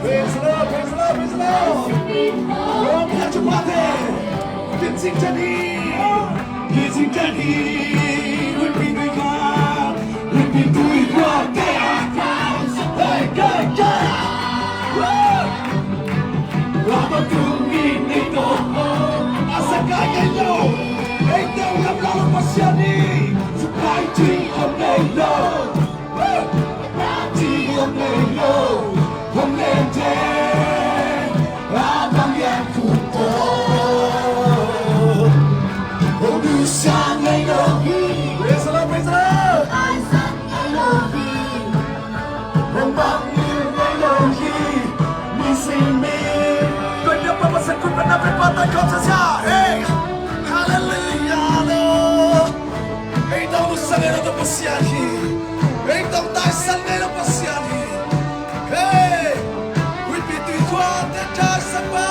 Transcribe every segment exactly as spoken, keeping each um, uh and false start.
Praise the Lord, praise the Lord, praise the Lord. Come, catch your party. Kicing jadi, kicing jadi. Repeat, repeat, repeat, repeat. Hey, hey, hey. Woo! Rabang tung ni ni to. Asa kaya yo. Hey, yo, rap la lo pasiani. Sa kai ti om nei lo. Woo! Ti om nei lo. Om nei te. Rabang yang kuto. Om du sang nei lo. Praise the Lord, praise the Lord. Hong bang mil nei lo hi, mi si mi. Hallelujah, Lord. Ei dong lusang ei lo to Pasian hi. Ei dong taisan ei lo Pasian hi. Hey, huipi tui khua te taisan pa.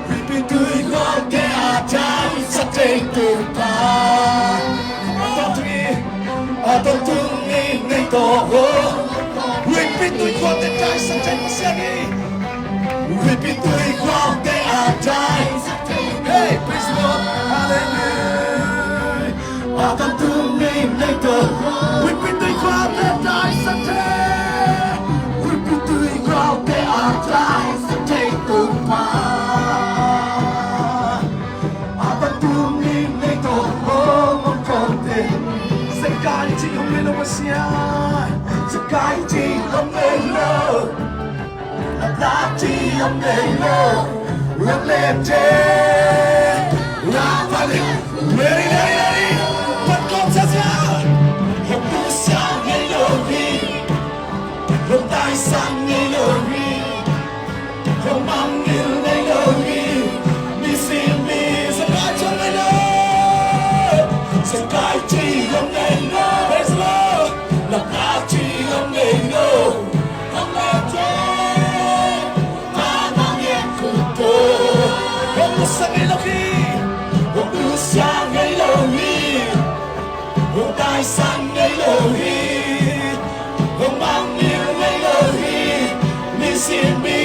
Huipi tui khua te a taisan te tu pa. Come on. A tong tung ni nei to ho. Huipi tui khua te taisan te Pasian hi. Huipi tui khua te a tai. Hey, praise the Lord. Hallelujah. A tong tung ni nei to. Huipi tui khua te taisan te. Huipi tui khua te a taisan te tu pa. A tong tung ni nei to ho mong kong te. Sa kai ti om nei lo Pasian. Sa kai ti om nei lo. La ti om nei lo. Om nei te. La pa ni. Ready, ready, ready. Pat kong sa sa. Hong du sang nei lo hi. Hong taisan nei lo hi. Hong bang mil nei lo hi. Mi si mi sa kai ti om nei lo. Sa kai ti om nei lo. Praise the Lord. La kai ti om nei lo. Hong lai te. Ma ma ngen ku to. Hong du sang nei lo hi. Hong du sang nei lo hi. Hong taisan nei lo hi. Hong bang mil nei lo hi. Mi si mi.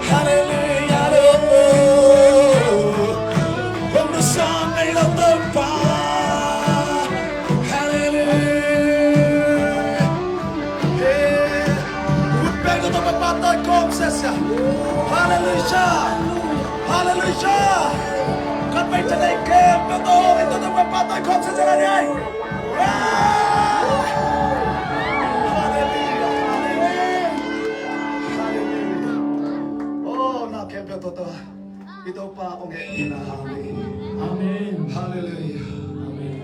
Hallelujah, Lord. Hong du sang nei lo Topa. Hallelujah. Hey, ut bek lo Topa patoh kawm sese. Hallelujah. Hallelujah. Kan pai tadai kem patoh, ito Topa patoh kawm sese la ni ai. Hallelujah. Hallelujah. Hallelujah. Oh, na kem patoh. I Topa hong hehpihna. Amen. Hallelujah. Amen.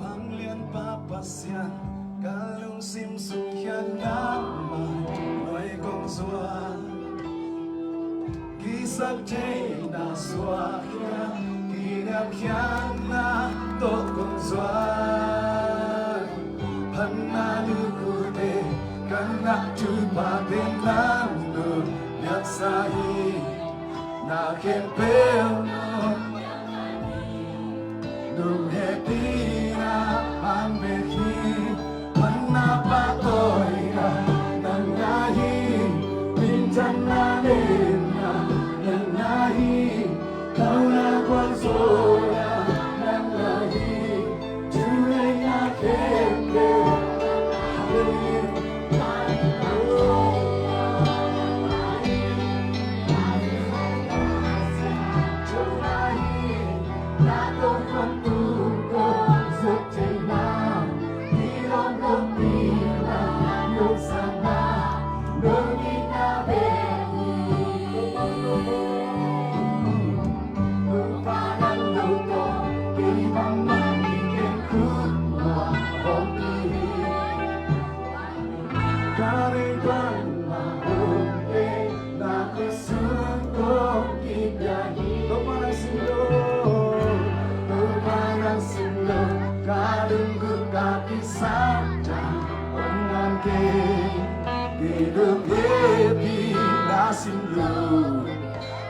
Vanglianpa Pasian, ka lungsim sung hian na mah nuai kong zuan. Kisap theihna suak hian, kiniamkhiatna tawh kong zuan. Phatna lukute ka ngah, thupha pen nang nung piaksa hi. Na khempeuh nong hehpihna hang bek hi. Phatna pahtawinak nang na hi. Minthanna lenna nang na hi. Thauna gualzawhna nang na hi. Thunei na khempeuh. Hallelujah.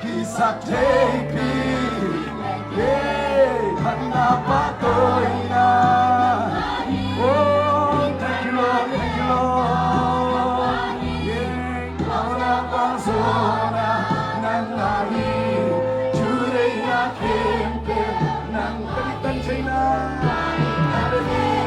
Kisak theipi, yeah, phatna pahtawina. Oh, thank you, Lord, thank you, Lord. Yeah, phatna pahtawina, nang ahi, thuneihna khempeuh, nang ka diktan theihna. Hallelujah.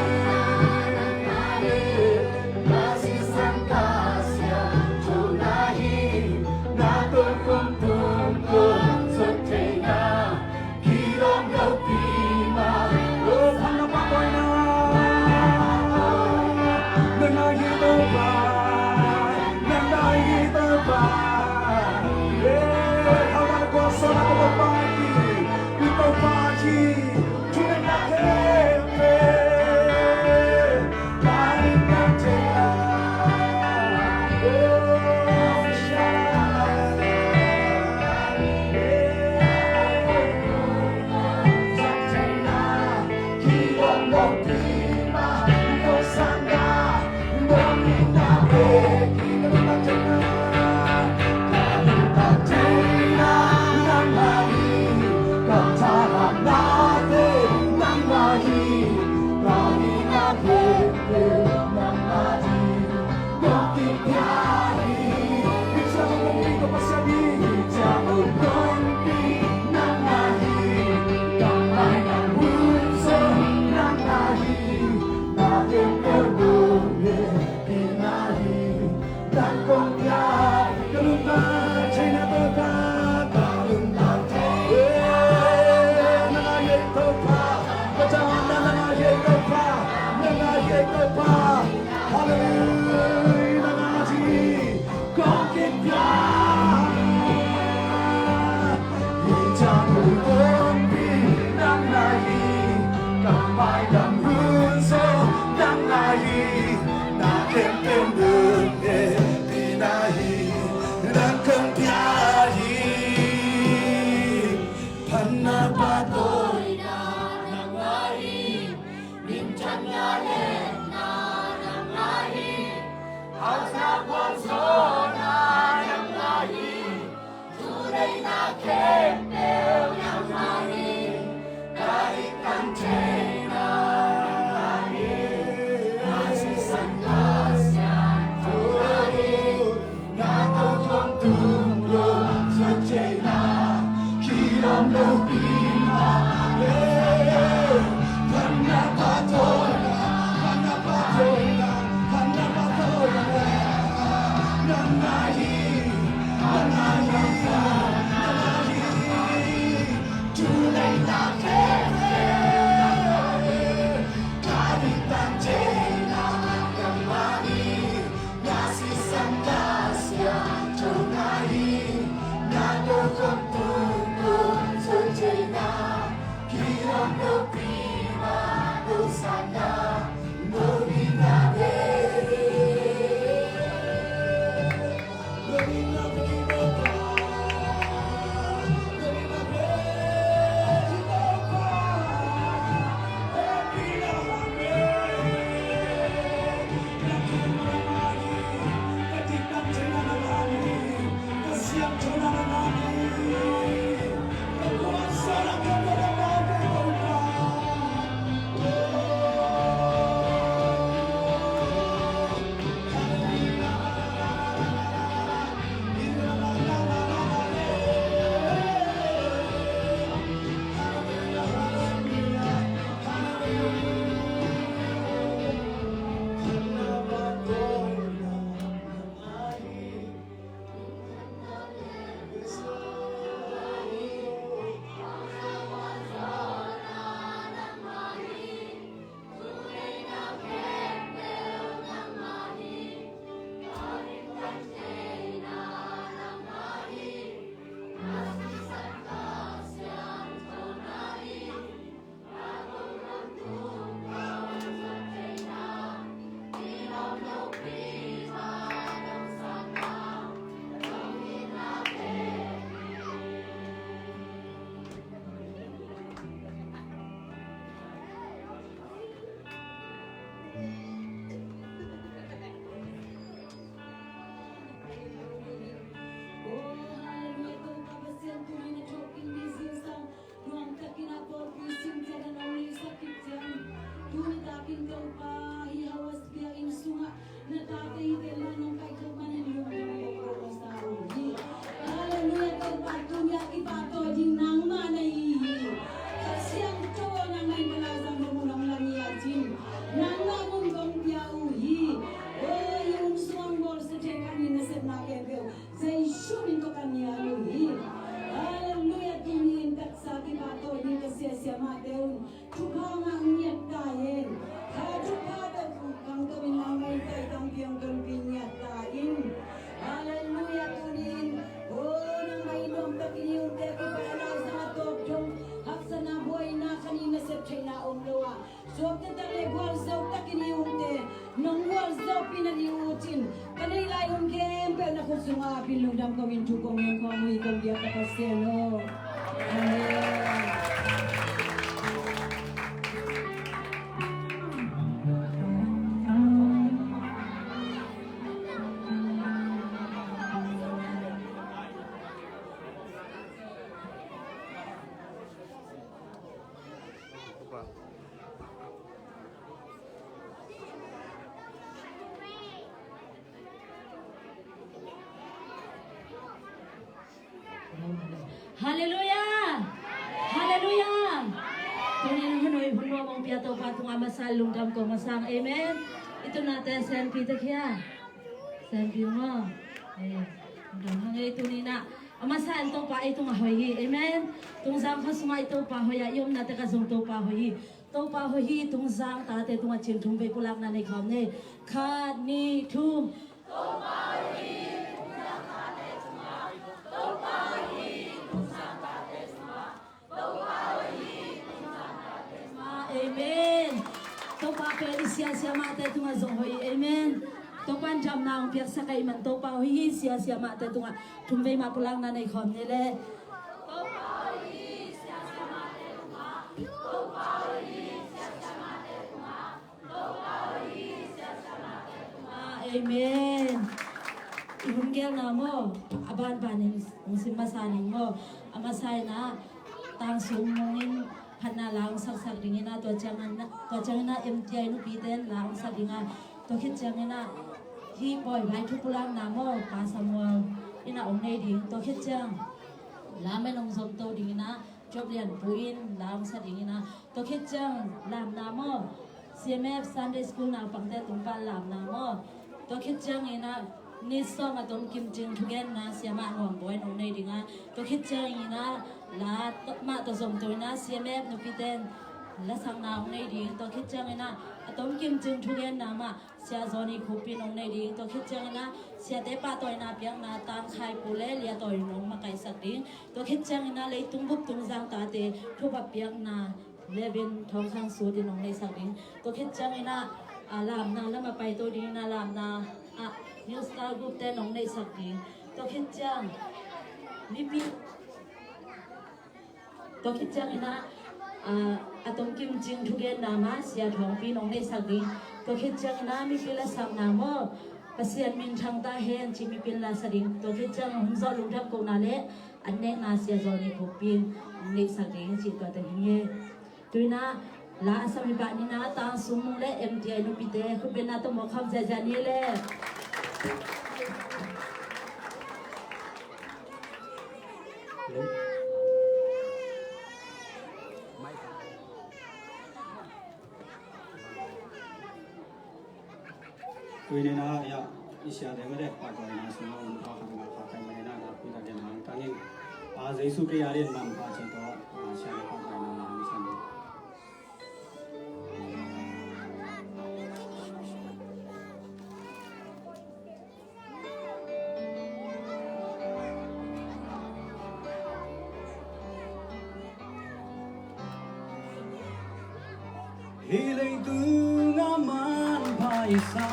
Hallelujah. Kong ngen kong ui kong biak ka Pasian aw. Amen. Halleluiah. Halleluiah. Tuni in hun hoih hun nuam hong pia Topa tungah masa lungdam kong masang. Amen. I tunate senpi te khia. Senpi maw. Eh, lungdam hang ei. Tuni in ah a masa in Topa ei tungah hoih hi. Amen. Tungzang khua sungah i Topa hoih ah i omna tek ah zong Topa hoih hi. Topa hoih hi. Tungzang tate tungah cing thum vei pulakna nei khawm ni. Khat, nih, thum. Amen. Topa pen i sia siamahte tungah zong hoih hi. Amen. Topa in damna hong piaksak ahih man Topa hoih hi. Sia siamahte tungah thum vei mah pulakna nei khawm ni le. Amen. I hun gelna maw, a banbanin hong sim masa ning maw. A masa in ah Tang Sum Mung in phatna la hong saksak ding in ah, tua ciangin ah, tua ciangin ah M T I nupite in la hong sak ding ah, tua khit ciangin ah hih pawi vai thu pulakna maw, Pa Samuel in ah hong nei ding. Tua khit ciang lamen hong zomto ding in ah Job Lian Pu in la hong sak ding in ah, tua khit ciang lamna maw, C M F Sunday School naupangte tung pan lamna maw. Tua khit ciangin ah ni sawm a tom kim cing thugenna siamah Nuam Bawi in hong nei ding ah, tua khit ciangin ah la mah tawh zomto in ah C M F nupite in lasakna hong nei ding. Tua khit ciangin ah a tom kim cing thugenna mah Sia Zawni Khup in hong nei ding. Tua khit ciangin ah siate pahtawina piakna Tang Khai Pu le Lia Tawi in hong makaihsak ding. Tua khit ciangin ah leitung bup tungzang tate thupha piakna Levin Thawng Khang Sut in hong neihsak ding. Tua khit ciangin ah, ah, lamna lam a paito ding in ah lamna ah New Star Group te in hong neihsak ding. Tua khit ciang mipi, tua khit ciangin ah, ah, a tom kim cing thugenna mah Sia Thawngpi in hong neihsak ding. Tua khit ciangin ah mipi lasakna maw, Pasian min thang ta hen ci mipi in la sa ding. Tua khit ciang hong zawh lungdam kohna le an nekna Sia Zawni Khup in hong neihsak ding ci tua teng hi. Tu in ah la a sam i pah ni in ah Tang Sum Mung le M T I nupite khutbetna tawh mawk kham ziahziah ni le. Tuni in ah, ya, i siate mah te pahtawina sungah om kha khat nga kha khat mah in ah, nakpi takin hangtang in, a, Jesu kei a dingin manpha cih tawh, a, siate pahtawina hong sam. Hih leitung a manpha i sa,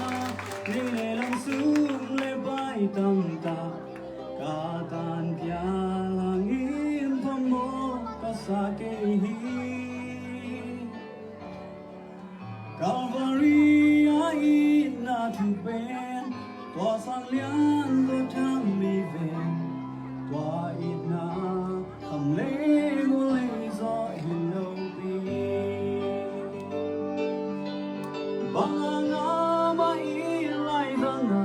ni le lam sum le pai tamtak ka tan pialang in phamawh ka sa kei hi. Calvary a itna thu pen tua sang lian tua tham mi ven, tua itna kham le mu lei zawh hi lo pi. Bang a ngam a it lai zang a,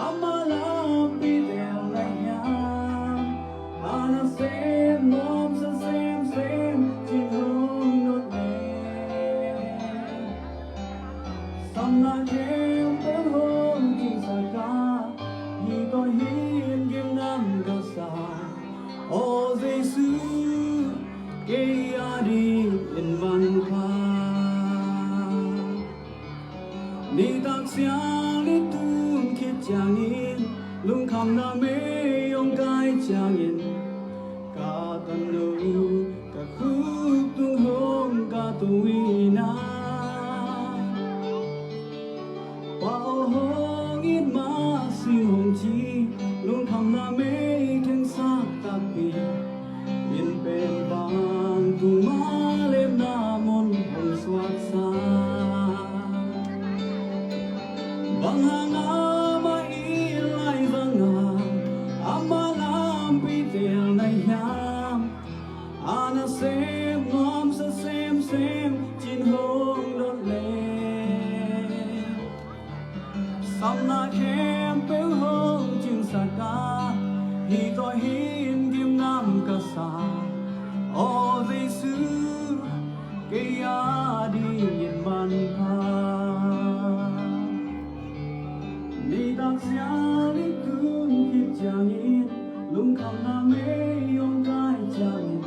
amah lampi tel na hiam? A nasem nuamsa semsem cin hong nut leh, samna khempeuh hong cingsak a, hih tawh hin gimnam ka sa. Aw Jesu, kei a dingin manpha. Nitak siang ni tum khit ciangin, lungkhamna mei hong kai ciangin, ka tanu ka khuk tung hong ka tung in ah, Pa aw hong it mah sing hong ci, lungkhamna mei Na sem nuamsa semsem cin hong dot le, samna khempeuh hong cingsak a, hih tawh hin gimnam ka sa. Aw Jesu, kei a dingin manpha. Nitak sial in tun khit ciangin, lungkhamna mei hong kai ciangin,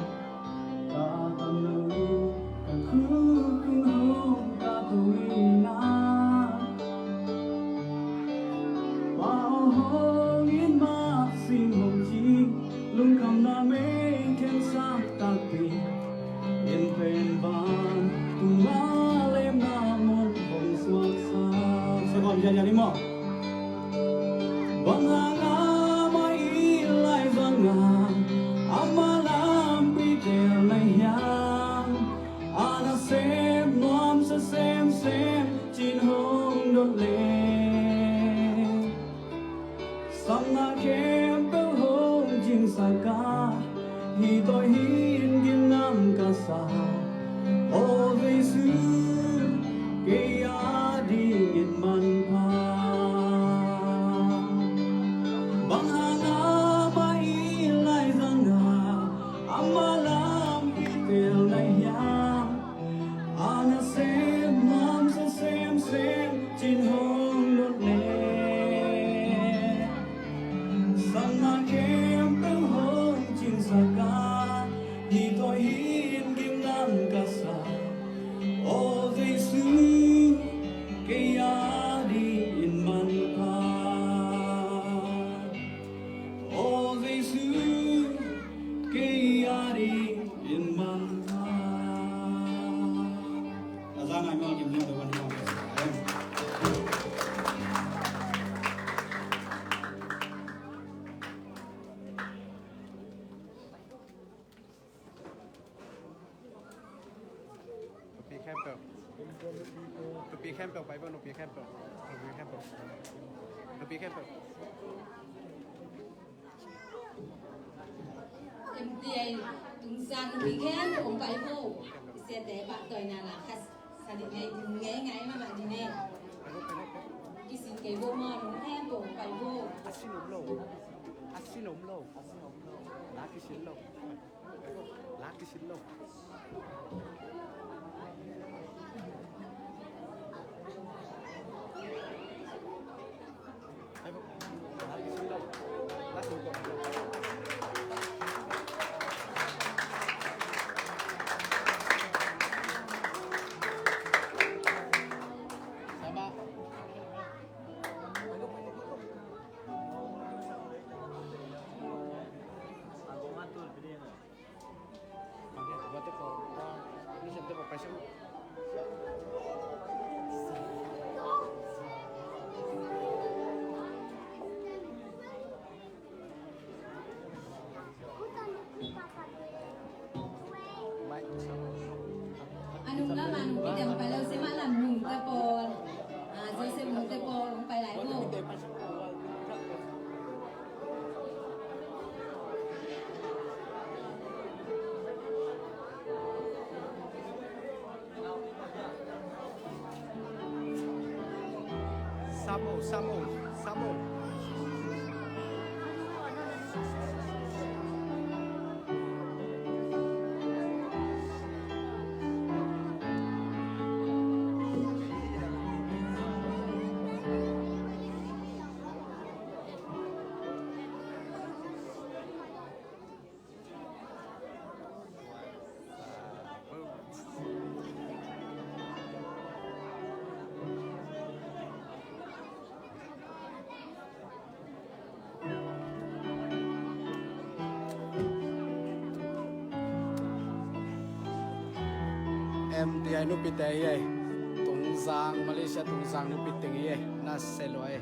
ka tam lo, ka khut tung hong ka tung in a, Pa aw hong in mah sing hong ci, lungkhamna mei khensak takpi. In pen vantung mah lemna mun hong suaksak. Sa gawm ziahziah ni maw. Bang hang amah i laizang a, amah lampi tel na hiam? A nasem nuamsa semsem cin hong dot le, samna khempeuh hong cingsak a, hih tawh hin gimnam ka sa. Aw Jesu, kei a dingin manpha. Bang hang amah i laizang a, amah lampi tel na hiam? A nasem nuamsa semsem cin hong dot le, samna khempeuh hong cingsak a, hih tawh hin gimnam ka sa. Aw Jesu, kei a dingin manpha. Aw Jesu, kei a dingin manpha. A za ngai mawk in liang the one who wants to. Nupi khempeuh. Nupi khempeuh pai vo, nupi khempeuh. Nupi khempeuh. Nupi khempeuh. M T I tungzang nupi khempeuh hong pai vo. Siate pahtawina la khat sa ding ei, ding ngeingai mahmah ding ei. Kisin kei vo maw, nung khempeuh hong pai vo. A sin om lo. A sin om lo. La kisin lo. La kisin lo. A nung lam a nungpite hong pai lo, Sema lam nungte pawl, a, Joseph nungte pawl hong pai lai vo. Samo, samo, samo. M T I nupite hi ei. Tungzang, Malaysia tungzang nupi teng hi ei. Na se lua ei.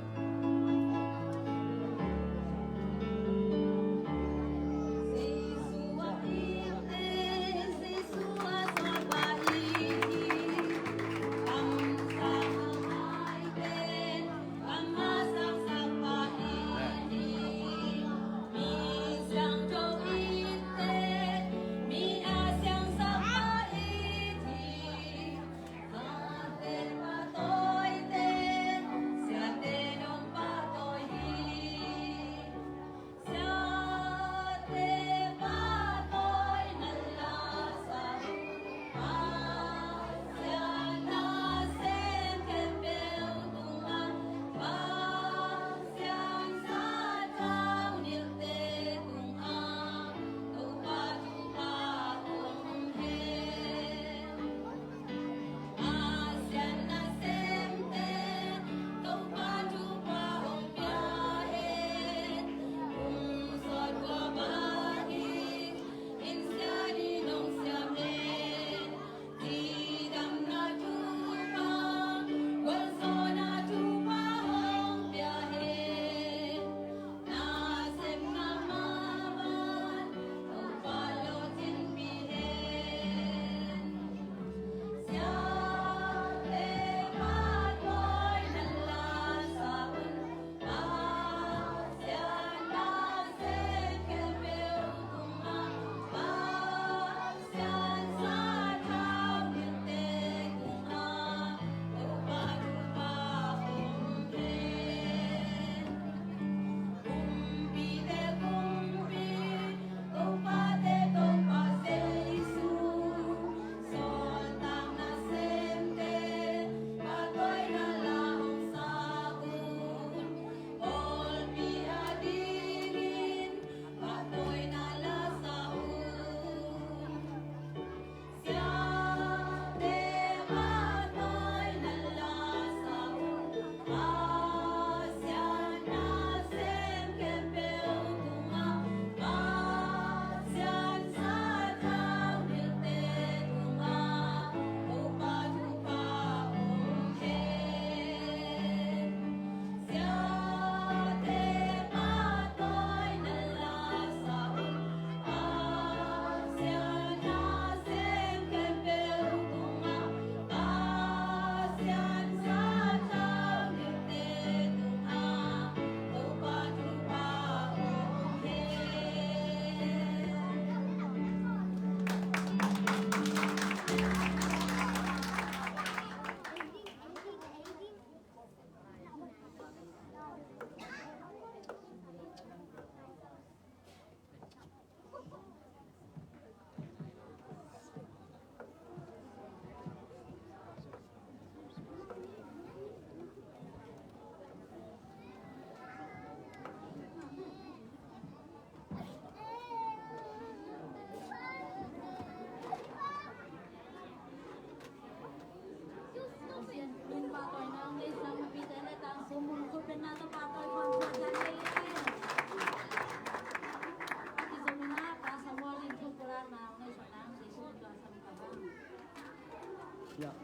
Hallo.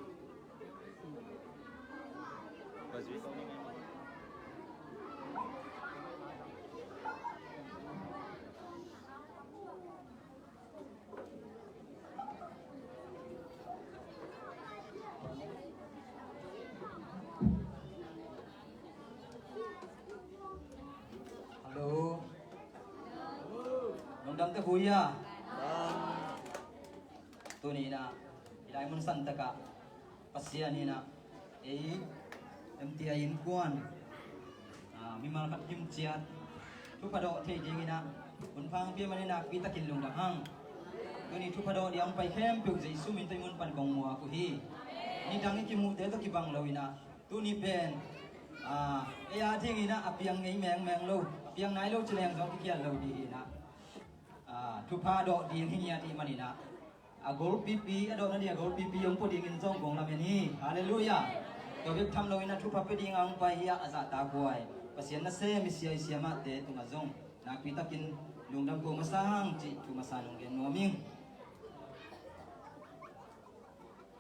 Lungdam te, hui a. Tuni inah i lai mun santakah Pasian inah ei M T I innkuan, ah, mimal khat him ciat thupha dawh thei dinginah hun pha hong pia manin nakpi takin lungdam hang. Tuni thupha dawh ding a hong pai khempeuh Jesu min tawh i mun pan kong muak uh hi. Nidang i kimuhte tawh kibang lo inah tuni pen, ah, ei a dinginah a piang ngei mengmeng lo, a piang nai lo ci leng zong kikhial lo ding inah, ah, thupha dawh ding hi ngiat i hih maninah a golpipi, a dawhna ding a golpipi hong pua dingin zong kong lamen hi. Halleluiah. Tua bek tham loinah thupha pia dingah hong pai hi a, a zahtakhuai Pasian nasem i sia i siamahte tungah zong nakpi takin lungdam ko masa hang cih thu masa nong gen nuam ing.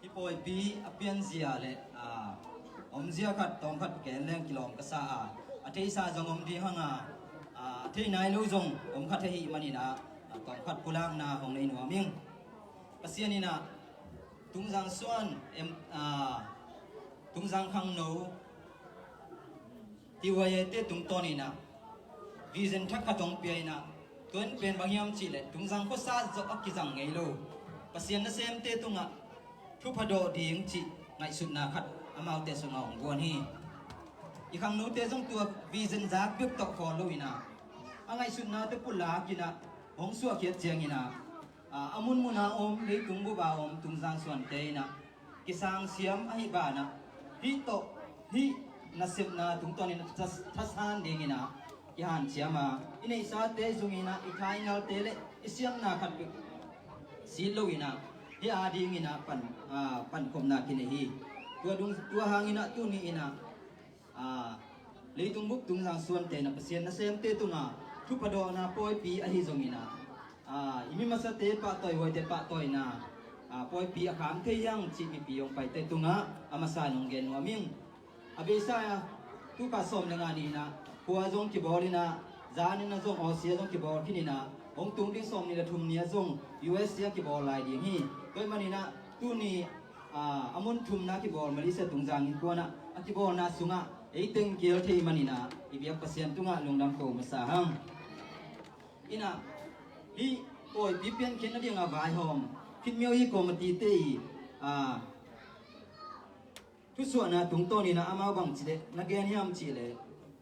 Hih pawipi a pianzia le, aa, omzia khat tawmkhat ken leng kilawm ka sa a, a theisa zong om ding hang a, aa, a thei nai lo zong om khat ahih maninah, aa, tawmkhat pulakna hong nei nuam ing. Pasian inah Tungzang Suan em, aa, Tungzang Khangno T Y A te tungtawn inah vision thak khat hong pia inah, tua in pen bang hiam cihleh Tungzang khuasa zawh a kizang ngei lo Pasian nasemte tungah thupha dawh ding cih ngaihsutna khat amaute sungah hong guan hi. I khangnote zong tua vision zak bek tawh khawl lo inah a ngaihsutnate pulak inah hong suahkhiat ciang inah, a, a munmun a om, leitung bup a om Tungzang Suante inah kisangsiam ahih banah hih tawh hih nasepna tungtawnin a thas-, thasan dinginah i hanciam a, i neihsate zung inah i thaingalte le i siamna khat bek sit lo inah hih a dinginah pan, a, pankhopna kinei hi. Tua dung, tua hanginah tuni inah, aa, leitung bup Tungzang Suante na Pasian nasemte tunga thupha dawhna pawipi ahi zongin ah, aa, i mi masate pahtawi, huaite pahtawina, aa, pawipi a kham thei hiang cih mipi hong paite tungah a masa in hong gen nuam ing. A beisa ah, tu kha sawm le nga ni-in ah khua zong kibawl in ah, zan in ah zong Aussie ah zong kibawl khin in ah, hong tung ding sawm ni le thum ni ah zong U S A ah kibawl lai ding hi. Tua ahih manin ah tuni, aa, a mun thumna kibawl Malaysia Tungzang innkuan ah a kibawlna sungah ei teng kihel thei manin ah i biak Pasian tungah lungdam ko masa hang. In ah hih pawipi piankhiatna dingah vaihawm khit myo hi committee te i, aa, thusuahna tungtawnin ah amau bangci leh na gen hiam cih leh,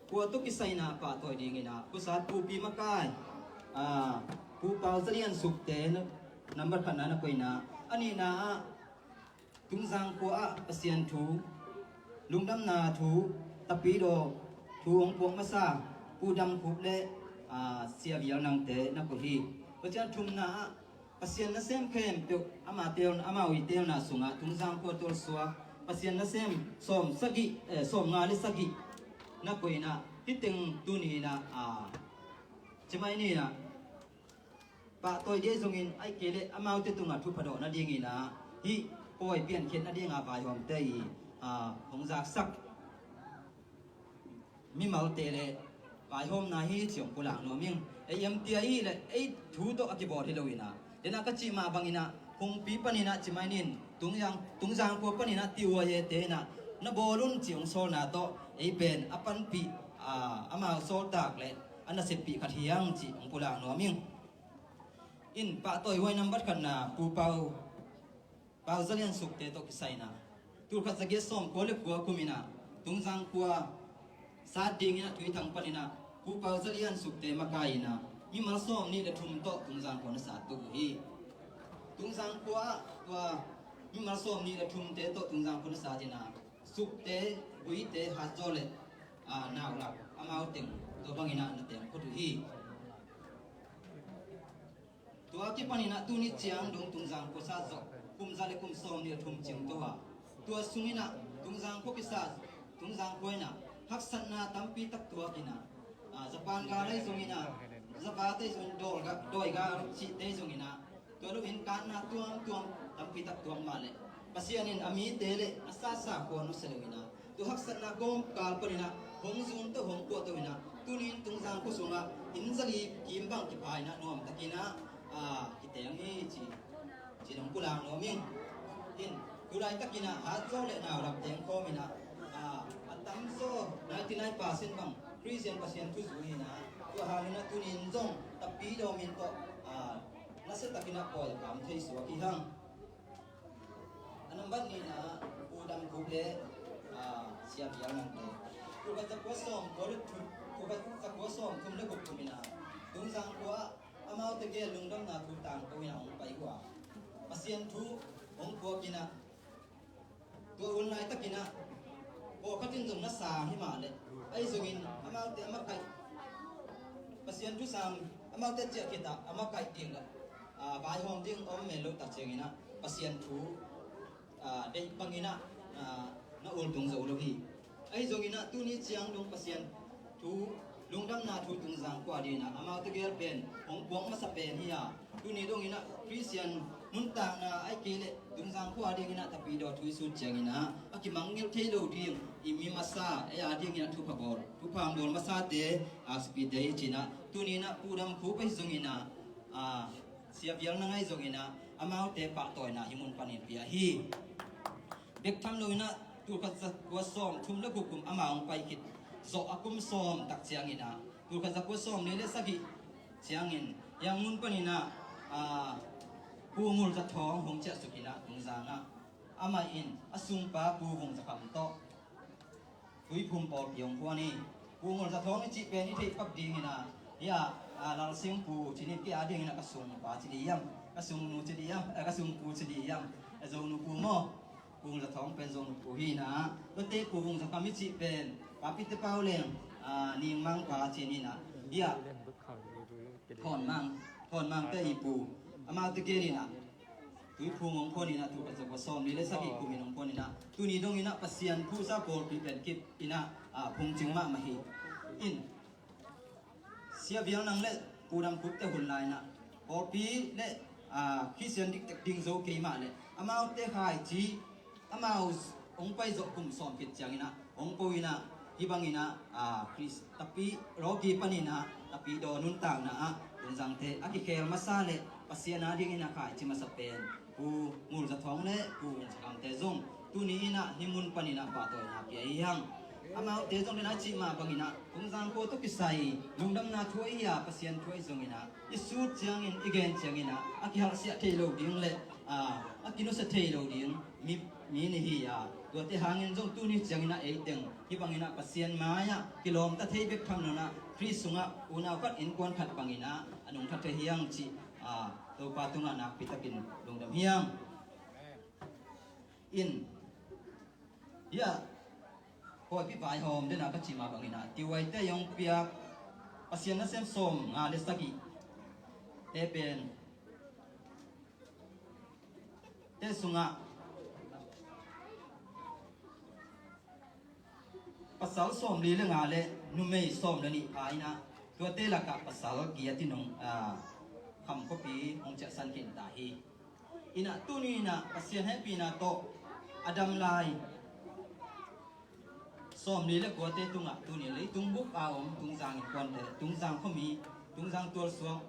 khua tawh kisai in ah pahtawi dingin ah khuasat Pu Pi Makai, aa, Pu Pau Za Lian Sukte nambat khatna na koih in ah, a nihna ah Tungzang khua ah Pasian thu, lungdamna thu, tapidaw thu hong puak masa Pu Dam Khup le, aa, Sia Vial Nangte na koih hi. Tua ciang thumna ah Pasian nasem khempeuh amau teel, amau i teelna sungah Tungzang khua tualsuak Pasian nasem sawm sagih, eh, sawm nga le sagih na koih in ah, hih teng tuni in ah, aa, cimai ni in ah pahtawi ding zongin, ahih kei leh amaute tungah thupha dawhna dingin ah hih pawi piankhiatna dingah vaihawmte i, aa, hong zaksak mimalte le vaihawmna hi ci hong pulak nuam ing. Ei M T I leh ei thu tawh a kibawl hi lo in ah, den ah ka cih mah bangin ah kongpi panin ah cimai ni in Tungzang, Tungzang khua panin ah T Y A te in ah na bawl un ci hong sawlna tawh ei pen a panpih, aa, amau sawltak le a naseppih khat hi hang cih hong pulak nuam ing. In pahtawi huai nambat khatna Pu Pau, Pau Za Lian Sukte tawh kisai in ah, tul khat za giat sawm kua le kua kum in ah Tungzang khua sat dingin ah Tuithang panin ah Pu Pau Za Lian Sukte makai in ah mimal sawm nih le thum tawh Tungzang khua na sat uh hi. Tungzang khua ah tua mimal sawm nih le thumte tawh Tungzang khua na sat in ah Sukte, Guite, Hatzaw le, aa, Naulak amau teng tua bangin ah na teng phot uh hi. Tua kipanin ah tuni ciang dong Tungzang khua sat zawh kum za le kum sawm nih le thum cing to a, tua sungin ah Tungzang khua kisa, Tungzang khua in ah haksatna tampi tak tuak in ah, aa, Japan gal ahi zongin ah, Java te zong, dawi ga, dawi gal cihte zongin ah, Tua lo in kanna tuamtuam tampi tak tuak mah leh Pasian in a mite le a sasa khua nusia lo in ah, tua haksatna kawmkal panin ah hong zumto hong puahto in ah, tuni in Tungzang khua sungah inn zali kim bang kipha in ah nuamtakin ah, ah, kiteng hi ci, ci dong pulak nuam ing. In, tu laitakin ah hatzaw le nau lam teng khawm in ah, ah, a tamzaw ninety nine percent bang Khristian Pasian thu zui in ah, tua hangin ah tuni in zong Tapidaw min tawh, ah, nasiatakin ah pawi a kam thei suak hi hang. A nambat nihna, Pu Dam Khup le, ah, Sia Vial Nang te. Tul khat za kua sawm, tul khat, tul khat za kua sawm thum le guk kum in ah, Tungzang khua ah amaute gel lungdamna thu tangko in ah hong pai uh a, Pasian thu hong puak in ah, tua hun laitakin ah pawlkhat in zong na sang hi mah leh, ahi zongin amaute a makaih, Pasian thu sang amaute ciah khit ah a makaih ding le, ah, vaihawm ding om mel lo tak ciangin ah Pasian thu, ah, deih bangin ah, ah, na ultung zo lo hi. Ahi zongin ah tuni ciang dong Pasian thu, lungdamna thu Tungzang khua dingin ah amaute gel pen hong puak masa pen hi a, tuni dongin ah Khristian nuntakna ahih kei leh Tungzang khua dingin ah Tapidaw thu i sut ciangin ah a kimangngilh thei lo ding i mi masa, ei a dingin ah thupha bawl, thupha hong bawl masate, ah, sipite hi ci-in ah, tuni in ah Pu Dam Khup ahi zongin ah, ah, Sia Vial Nang ahi zongin ah amaute pahtawina hih mun panin pia hi. Bek tham lo in ah tul khat za kua sawm thum le guk kum amau hong pai khit zawh a kum sawm tak ciangin ah, tul khat za kua sawm li le sagih ciangin Yangon panin ah, ah, Pu Ngul Za Thawng hong ciahsuk in ah Tungzang ah, amah in a sungpa Pu Vung Za Kham tawh Tuiphum pawlpi hong phuan hi. Pu Ngul Za Thawng i cih pen i theih pap dingin ah, hi ah, ah, Lal Sing Pu ci ni, kei a dingin ah ka sungpa ci dih hiam, ka sungnu ci dih hiam, eh, ka sungpu ci dih hiam, eh, Zonu Pu maw? Pu Ngul Za Thawng pen Zonu Pu hi in ah, tuate Pu Vung Za Kham i cih pen Papite Pau Leng, ah, Ning Mang pa ci ni in ah, hi ah, Thawn Mang, Thawn Mang te i pu, amaute gel in ah Tuiphum hong phuan in ah, tul khat za kua sawm li le sagih kum in hong phuan in ah, tuni dongin ah Pasian thu sa pawlpi pen kip in ah, ah, phungcing mahmah hi. In, Sia Vial Nang le Pu Dam Khup te hun lai in ah pawlpi le, ah, Khristian diktak ding zo kei mah leh amaute khaici, amau hong pai zawh kum sawm khit ciangin ah hong po in ah, hih bangin ah, ah, Khrist Tapi, lawki panin ah Tapidaw nuntakna ah Tungzangte a kikhel masa le Pasian a dingin a khaici masa pen Pu Ngul Za Thawng le Pu Vung Za Kham te zong tuni in ah hih mun panin ah pahtawina pia hi hang. Amaute zong den a cih mah bangin ah Tungzang khua tawh kisai lungdamna thu ahi a, Pasian thu ahi zongin ah i sut ciangin, i gen ciangin ah a kihalhsiah thei lo ding le, ah, a kinusia thei lo ding mi, mi ni hi a, tuate hangin zong tuni ciangin ah eiteng hih bangin ah Pasian mai-ah kilawmta thei bek tham lo in ah Khrist sungah unau khat, innkuan khat bangin ah a nungta thei hi hang cih, ah, Topa tungah nakpi takin lungdam hi hang. In, hi ah, khawipi vaihawm den a ka cih mah bangin ah T Y te hong piak Pasian nasem sawmnga le sagih te pen te sungah pasal sawmli le nga le numei sawm le nih pha in ah, tuate lakah pasal giat in hong, ah, Kham khuapi hong ciahsan khin ta hi. In ah tuni in ah Pasian hehpihna tawh a dam lai sawmli le kuate tungah tuni leitung bup a om Tungzang innkuante, Tungzang khuami, Tungzang tualsuak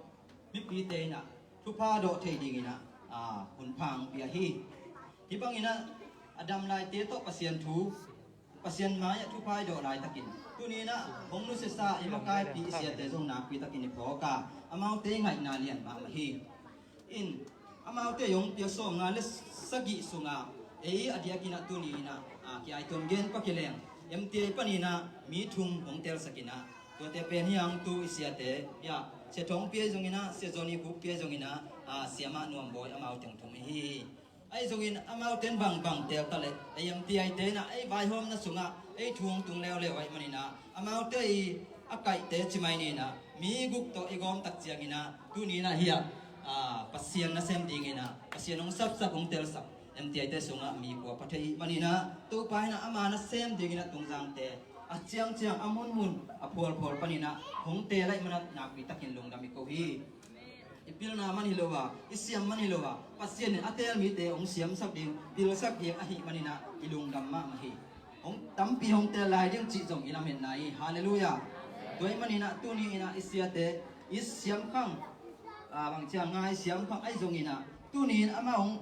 mipite in ah thupha dawh thei dingin ah, ah, hunpha hong pia hi. Hih bangin ah a dam laite tawh Pasian thu, Pasian mai-ah thupha i dawh laitakin tuni in ah hong nusiasa i makaipi i siate zong nakpi takin i phawk a, amaute i ngaihna lian mahmah hi. In, amaute hong piak sawmnga le sagih sungah ei a diakin ah tuni in ah, ah, ki-aituam gen pah kileng M T I panin ah mi thum hong telsak in ah, tuate pen hi hang, tu i siate, hi ah, Sia Thawng Pi ahi zongin ah, Sia Johnny Khup Pi ahi zongin ah, ah, Siamah Nuam Bawi, amaute hong thum hi hi. Ahi zongin amaute in bangbang tel ta leh ei M T I te in ah ei vaihawmna sungah ei thu hong tung leuleu ahih manin ah, amaute i a kaihte ci mai ni in ah, mi guk tawh i gawm tak ciangin ah tuni in ah hi ah, ah, Pasian nasem dingin ah Pasian hong sapsak, hong telsak M T I te sungah mi kua pha thei ahih manin ah, Topa in ah ama nasem dingin ah Tungzangte a ciangciang, a munmun, a phualphual panin ah hong teel ahih manin ah nakpi takin lungdam i ko hi. I pilna man hi lo a, i siam man hi lo a, Pasian in a teel mite hong siamsak ding, pilsak ding ahih manin ah i lungdam mahmah hi. Hong tampi hong teel lai ding cih zong i lametna hi. Halleluiah. Tua ahih manin ah tuni in ah i siate i siamkhang, a, bangci a, ngai siamkhang ahi zongin ah tuni in amau hong,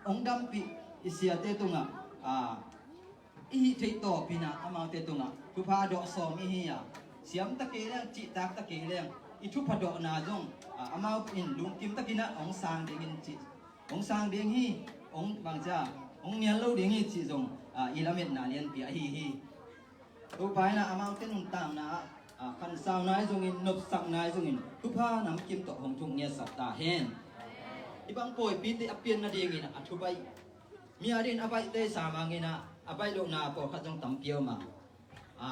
hong dampih i siate tungah, a, i hih theih tawpin ah amaute tungah thupha dawh sawm i hi a, siam ta kei leng, cihtak ta kei leng, i thupha dawhna zong, a, amau in lungkim takin ah hong sang dingin cih, hong sang ding hi, hong bangci a, hong nial lo ding hi cih zong, a, i lametna lianpi ahi hi. Topa in ah amaute nuntakna ah, a, khansauna ahi zongin, nopsakna ahi zongin, thupha namkim tawh hong thuk ngiatsak ta hen. Hih bang pawipite a pian nadingin ah a thubaih, mi adingin a baihte sam hangin ah a baih lohna pawlkhat zong tampi om a, a,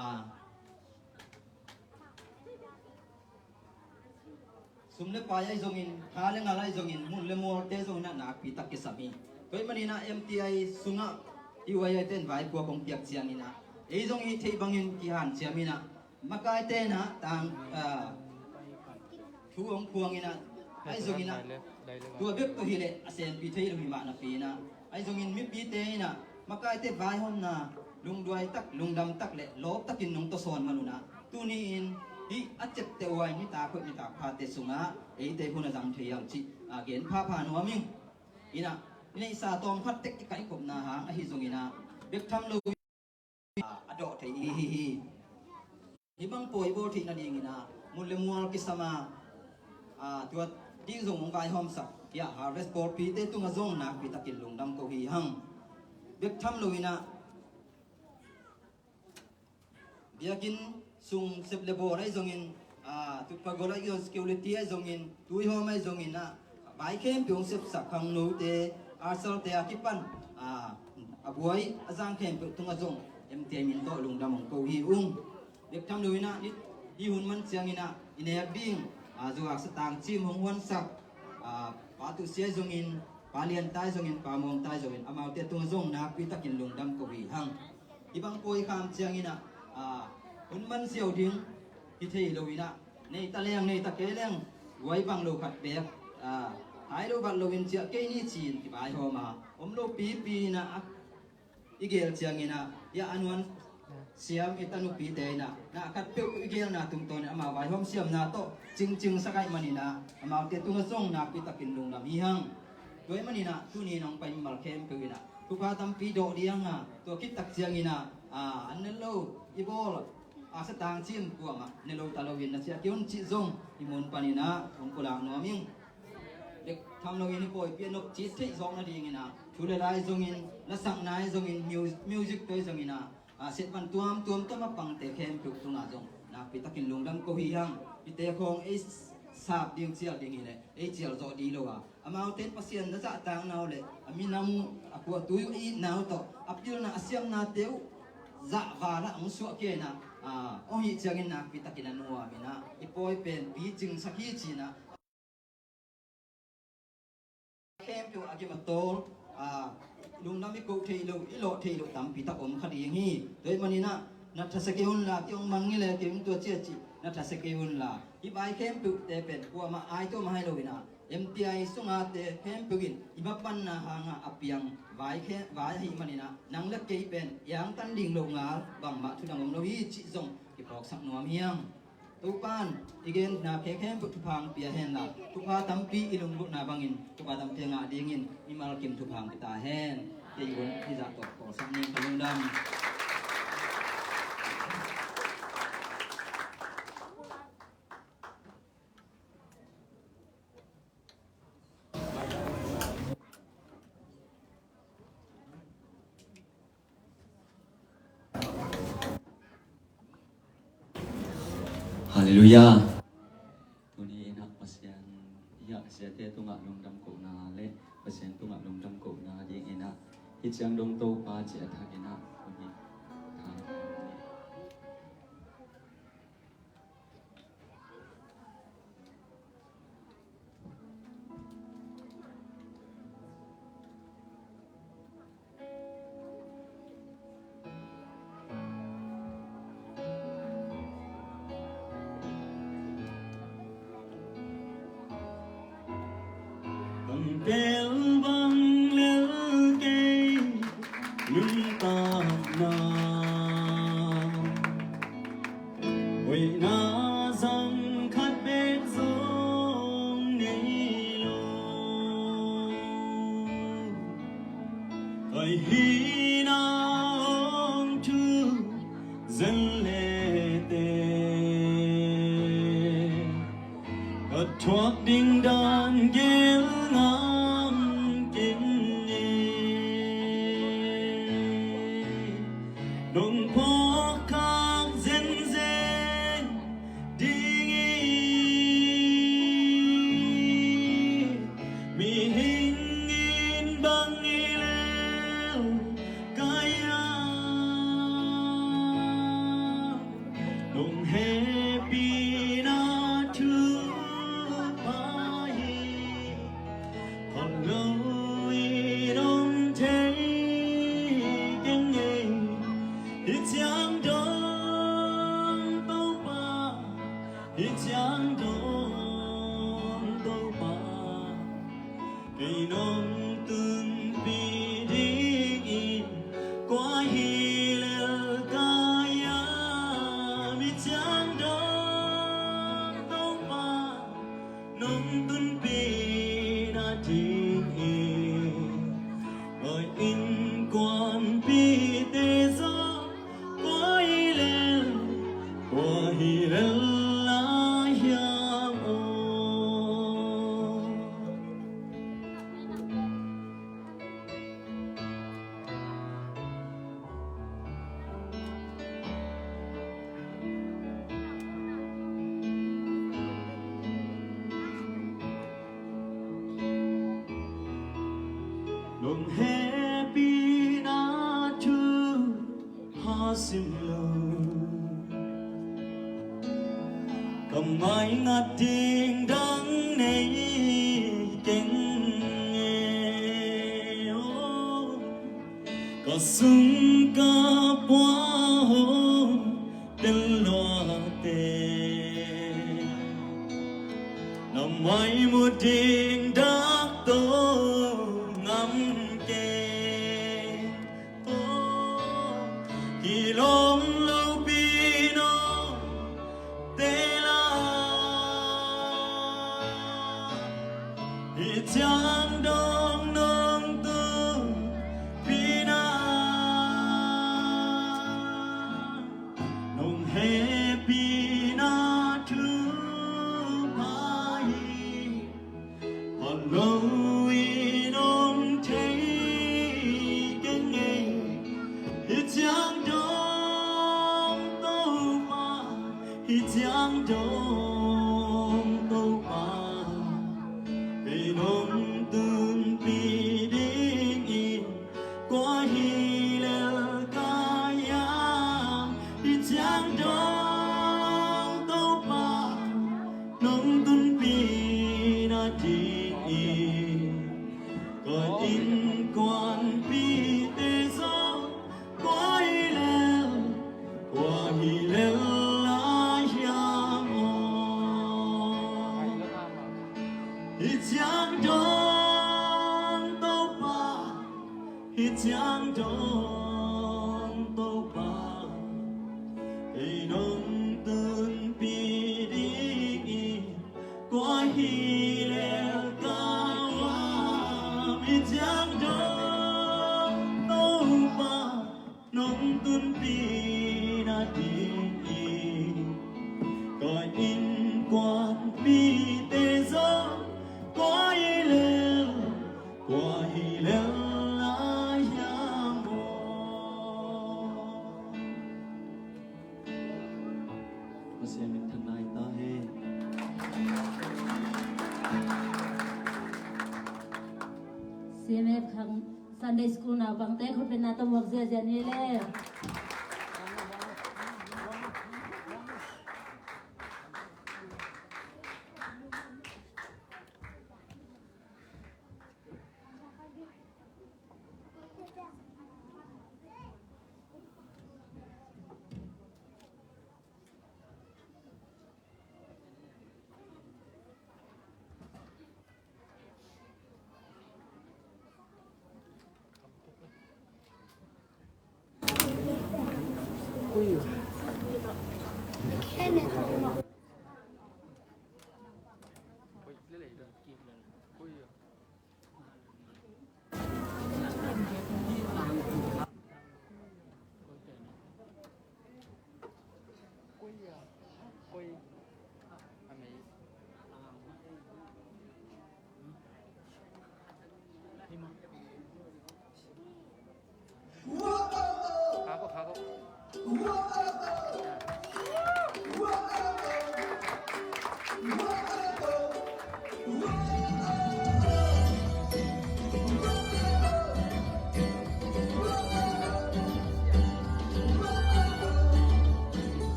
sum le pai ahi zongin, kha le ngal ahi zongin, mun le mualte zongin ah nakpi tak kisam hi. Tua ahih manin ah M T I sungah i Y I ten vaipuak hong piak ciangin ah ei zong i theih bangin kihanciamin ah makaite in ah tang, a, thu hong phuangin ah, ahi zongin ah tua bek tawh hi leh a senpi thei lo hi mah napi in ah, ahi zongin mipite in ah makaite vaihawmna lungduai tak, lungdam tak le lawp takin nong tawsawn man un ah tuni in hih a ciapteh huai nitak hoih nitak phate sungah eite hun a zang thei hiam cih, a, gen phapha nuam ing. In ah i neihsa tawmkhat tek i kaihkhopna hang ahi zongin ah bek tham lo a dawh thei i hi hi. Hih bang pawi bawl theih nadingin ah mun le mual kisam a, a, tua ding zong hong vaihawmsak, hiah harvest pawlpite tungah zong nakpi takin lungdam ko hi hang. Bek tham loin ah biakinn sung sep le bawl ahi zongin, a, tutphah gol ahi zong, security ahi zongin, tuihawm ahi zongin ah vai khempeuh hong sepsak khangnote, arsalte a kipan, a, a buai a zang khempeuh tungah zong M T I min tawh lungdam hong ko hi ung. Bek tham loin ah hih hun man ciangin ah i nek ding, a, zu haksa tangcim hong huansak, a, Pa Tusia ahi zongin, Pa Lianta ahi zongin, Pa Muangta ahi zongin, amaute tungah zong nakpi takin lungdam ko hi hang. Hih bang pawi kham ciangin ah, a, hun man ziau ding hi thei loin ah, nei ta leng, nei ta kei leng, guai bang lo khat beek, a, hai lo vat loin ciah kei ni ci-in kivaihawm a, om lo pipi in ah, a, i gel ciangin ah, hiah a nuan siam i tanupite in ah na khat peuh i gelna tungtawnin amau vaihawm siamna tawh cingcingsak ahih manin ah amaute tungah zong nakpi takin lungdam hi hang. Tua ahih manin ah tuni in hong pai mimal khempeuh in ah thupha tampi dawh ding a, tua khit tak ciangin ah, a, an ne lo i bawl a, sa tangcim kuamah ne lo ta loin na ciah kei un cih zong i mun panin ah hong pulak nuam ing. Bek tham loin hih pawipi a nop cit theih zawk nadingin ah thu le la ahi zongin, lasakna ahi zongin, mu-, music tua ahi zongin ah, a, setvan tuamtuam tawh a pangte khempeuh tungah zong nakpi takin lungdam ko hi hang. Hihte khawng ei sap ding, cial ding hi leh ei cial zawh ding lo a, amaute in Pasian na zahtakna uh le a minam uh, a kuahtui uh, a itna uh tawh a pilna a siamnate uh zahval ah hong suahkhia in ah, a, hong hih ciangin nakpi takin a nuam in ah, i pawi pen picingsak hi ci-in ah, khempeuh a kim a tawl, a, lungdam i koh theih loh, i lawh theih loh tampi tak om kha ding hi. Tua ahih manin ah na thasia kei unla, kei hong mang hi leh kei hong tua ciah cih na thasia kei unla, hih vai khempeuhte pen kuamah aite om hai loin ah, M T I sungate khempeuh in i mapanna hangah a piang vai khe-, vai ahih manin ah nang le kei pen i angtan ding loh ngal bangmah thu dang om lo hi cih zong kiphawksak nuam hi hang. Topa'n i genna khempeuh thupha hong pia hen la, thupha tampi i lunggulhna bangin thupha tampi a ngah dingin mimal kim thupha hong pia ta hen. Kei un hih zah tawh kawlsak ning, ka lungdam. Halleluiah. Tuni in ah Pasian, i ah siate tungah lungdam kohna le Pasian tungah lungdam kohna dingin ah hih ciang dong Topa ci a thakin ah tuni tha Oi hina ong thu zen le te, ka thuak ding dan gel ngam keng e. Nong phawk khak zenzen ding hi. Mihing in bang hi lel ka hiam? Nong hehpihna thupha hi. Phawk lo in om thei keng e. Hih ciang dong Topa, hih ciang dong Topa, kei nong tunpih dingin kua hi lel ka hiam? Hih ciang dong Topa, nong tunpih nadingin, kua innkuanpihte zong kua hi lel, kua hi lel lai hiam aw? Nong hehpihna thupha sim lo, ka mai ngat ding dang nei keng e aw. Ka sung ka pua hong tel luate, na mai mu ding dak to ngam keng. Kilawm lopi nong teel a, hih ciang dong nong tunpihna, nong hehpihna thupha hi. Phawk lo in om thei keng e. Hih ciang dong Topa, hih ciang dong Topa, kei nong tunpih dingin kua hi lel ka hiam? Hih ciang dong Topa, nong tunpih nadingin, ka innkuanpihte zong kua hi lel, kua hi lel lai hiam aw? Hih ciang dong Topa, hih ciang dong Topa, kei nong tunpih dingin kua hi lel ka hiam? Hih ciang dong Topa, nong tunpih nadingin, ka innkuanpihte zong kua hi lel, kua hi lel lai hiam aw? Pasian minthanna hi ta hen. C M F khang Sunday School naupangte khutbetna tawh muak ziazia ni le.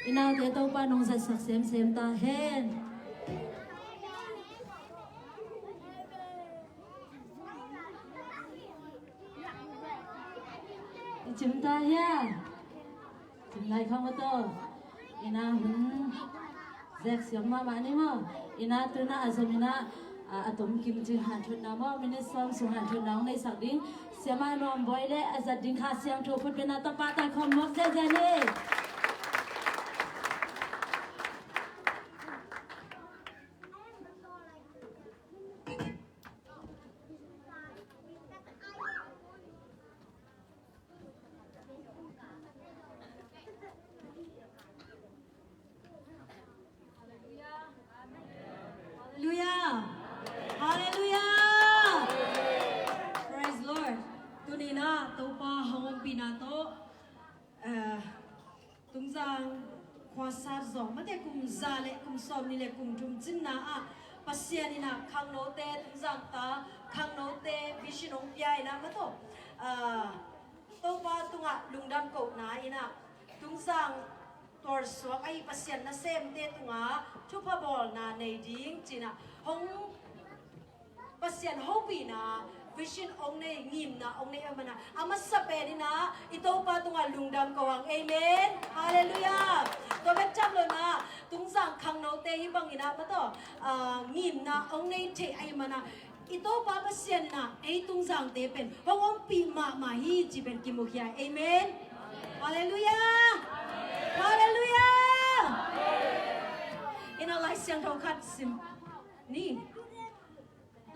I naute Topa nong zatsak semsem ta hen. I cim ta hia? Cim lai khang mato. I na hun zek siam mahmah ni maw. I na tuna a zom i na, a, a tom kim cing hanthotna maw, minute sawm sung hanthotna hong neisak ding. Siamah Nuam Bawi le a zat ding Kha Siangtho khutbetna tawh pahtak khawm mawk ziahziah ni. Halleluiah. Halleluiah. Praise Lord. Tuni na Topa hong ompihna tawh, eh, Tungzang khuasat zawh mate kum za le kum sawmnih le kum thum cinna ah Pasian in ah khangnote, Tungzang ta khangnote vision hong pia in ah mato, ah, Topa tungah lungdam kohna in ah Tungzang tuarsuak ahi Pasian nasemte tungah thupha bawlna nei ding ci-in ah hong Pasian hopihna vision hong nei, ngimna hong nei ahih manin ah a masa pen in ah i Topa tungah lungdam ko hang. Amen. Halleluiah. Tua bek tham lo in ah Tungzang khangnote hih bangin ah mato, ah, ngimna hong nei thei ahih manin ah i Topa Pasian in ah ei Tungzangte pen hong ompih mahmah hi cih pen kimukhia. Amen. Halleluiah. Halleluiah. In ah Lai Siangtho khat sim ni.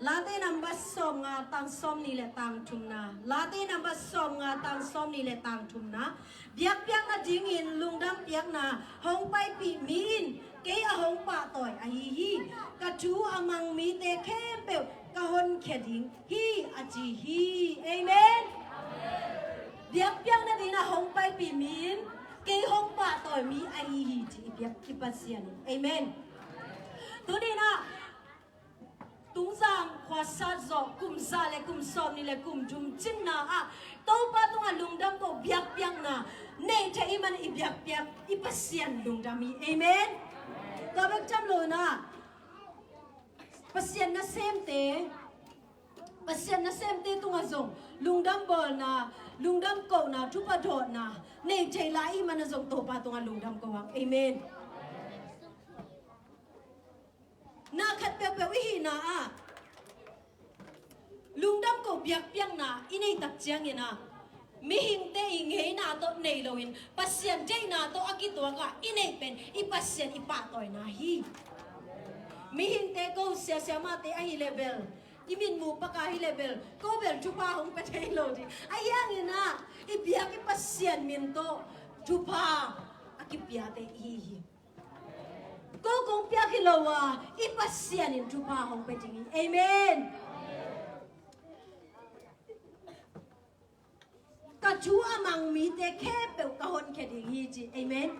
Late number sawmnga tang sawmnih le tang thumna. Late number sawmnga tang sawmnih le tang thumna. Biakpiakna dingin lungdam piakna hong paipih mi in kei a hong pahtawi ahi hi. Ka thu a mang mite khempeuh ka honkhia ding hi a ci hi. Amen. Biakpiakna dingin a hong paipih mi in kei hong pahtawi mi ahi hi ci i biak i Pasian in. Amen. Tuni in ah Tungzang khuasat zawh kum za le kum sawmnih le kum thum cinna ah Topa tungah lungdam ko biakpiakna nei thei ahih manin i biakpiak i Pasian lungdam hi. Amen. Tua bek tham lo in ah Pasian nasemte Pasian nasemte tungah zong lungdam bawlna, lungdam kohna, thupha dawtna nei thei lai i hih manin zong Topa tungah lungdam ko hang. Amen. Na khat peuhpeuh i hihna ah lungdam ko biakpiakna i neih tak ciangin ah mihingte i ngeina tawh nei loin Pasian deihna tawh a kituak a i neih pen i Pasian i pahtawina hi. Mihingte ko siasia mahte ahih leh bel, i mitmu paka ahih leh bel, ko bel thupha hong pia thei lo ding. Ahi hangin ah i biak i Pasian min tawh thupha a kipiate i hi hi. Ko kong piak hi lo a, i Pasian in thupha hong pia ding hi. Amen. Ka thu a mang mite khempeuh ka honkhia ding hi ci. Amen.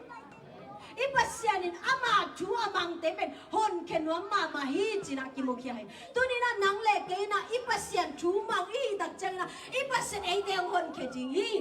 I Pasian in ama thu a mangte pen honkhia nuam mahmah hi ci-in ah kimukhia hi. Tuni-in ah nang le kei in ah i Pasian thu mang i hih tak ciangin ah i Pasian eite hong honkhia ding hi.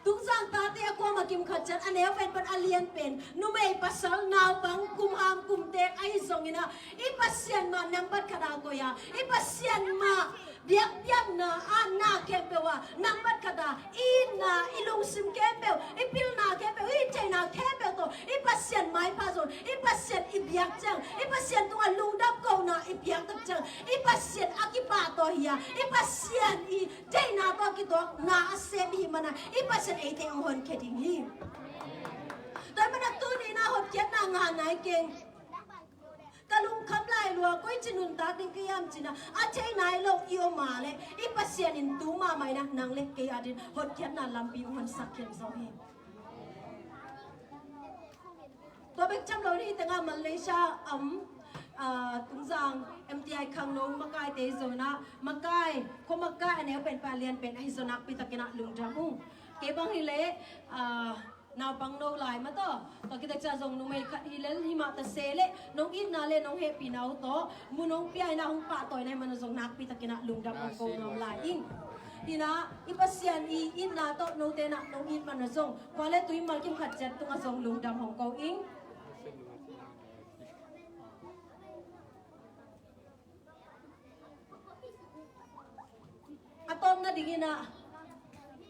Tungzang tate a kuama kim khat ciat a neu pen pan a lian pen, numei pasal naupang kum ham kum teek ahi zongin ah i Pasian mah nambat khat a koih a, i Pasian mah biakpiakna a na khempeuh ah nambat khat a i itna, i lungsim khempeuh, i pilna khempeuh, i theihna khempeuh tawh i Pasian maipha zong, i Pasian i biak ciang, i Pasian tungah lungdam kohna i piak tak ciang i Pasian a kipahtawi hi a, i Pasian i deihna tawh a kituak na a sem i hih manin i Pasian eite hong honkhia ding hi. Tua ahih manin tuni-in ah hotkhiatna ngah nai keng. Ka lungkham lai lua, koici nuntak ding ka hiam ci-in ah a thei nai lo i om a leh i Pasian in tu mahmah in ah nang le kei adingin hotkhiatna lampi hong honsak khin zo hi. Tua bek tham lo, hih tengah Malaysia a om, ah, Tungzang M T I khangno makaite zong in ah, makai, khua makai a neu pen pan a lian pen ahi zong nakpi takin ah lungdam ung. Kei bang hi leh, ah, naupang no lai mah tawh, tua khit tak ciang zong numei khat hi lel, hi mah ta se leh nong itna le nong hehpihna uh tawh mun hong pia in ah hong pahtawina ahih manin zong nakpi takin ah lungdam hong ko nuam lai ing. Hi in ah i Pasian i itna tawh note in ah nong it manin zong kua le tui mal kim khat ciat tungah zong lungdam hong ko ing. A tawpna dingin ah,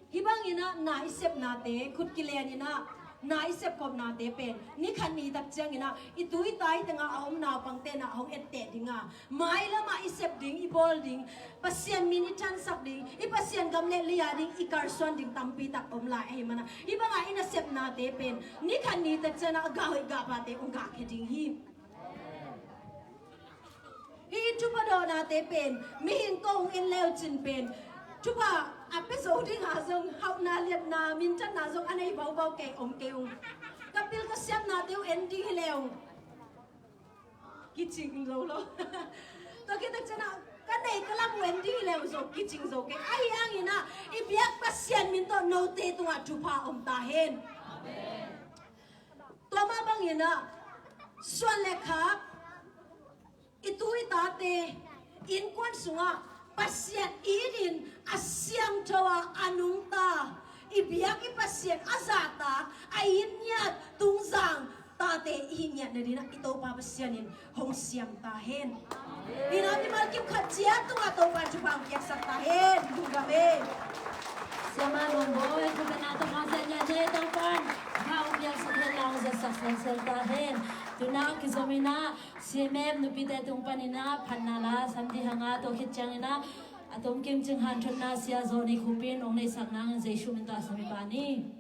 hih bangin ah na i sepnate, khut kilen in ah na i sepkhopnate pen ni khat ni tak ciangin ah i tu i ta i tengah a om naupangte in ah hong etteh ding a, mailam ah i sep ding, i bawl ding, Pasian min i thansak ding, i Pasian gam le lei a ding i kalsuan ding tampi tak om lai ahih manin ah, hih bangah i nasepnate pen ni khat ni tak ciangin ah a gah hoih gah phate hong gahkhia ding hi. Hih thupha dawnate pen mihing ko hong en le uh cin pen thupha a pia zo dingah zong hauhna liatna minthanna zong a nei baubau kei om kei ung. Ka pil ka siamnate uh en ding hi le ung kicing zo lo. Tua khit tak ciangin ah ka nei ka lam uh en ding hi le ung zong kicing zo kei. Ahi hangin ah i biak Pasian min tawh note tungah thupha om ta hen. Tua mah bangin ah suan le khak, i tu i tate innkuan sungah Pasian itin a siangtho a, a nungta, i biak i Pasian a zahtak, a it ngiat Tungzang tate i hih ngiat nadingin ah i Topa Pasian in hong siam ta hen. Hi in ah mimal kim khat ciat tungah Topa in thupha hong piaksak ta hen. Lungdam e. Siama Nuam Bawi, thupha na tawh hong siam ngiat e. Topa in thupha hong piaksak hen la, hong zatsak sensel ta hen. Tu-in ah kizom in ah C M M nupite tung panin ah phatna la sam ding hang a, tua khit ciangin ah a tomkim cing hanthotna Sia Zawni Khup in hong neihsak nangin Jesuh min tawh a sam hi pah ni.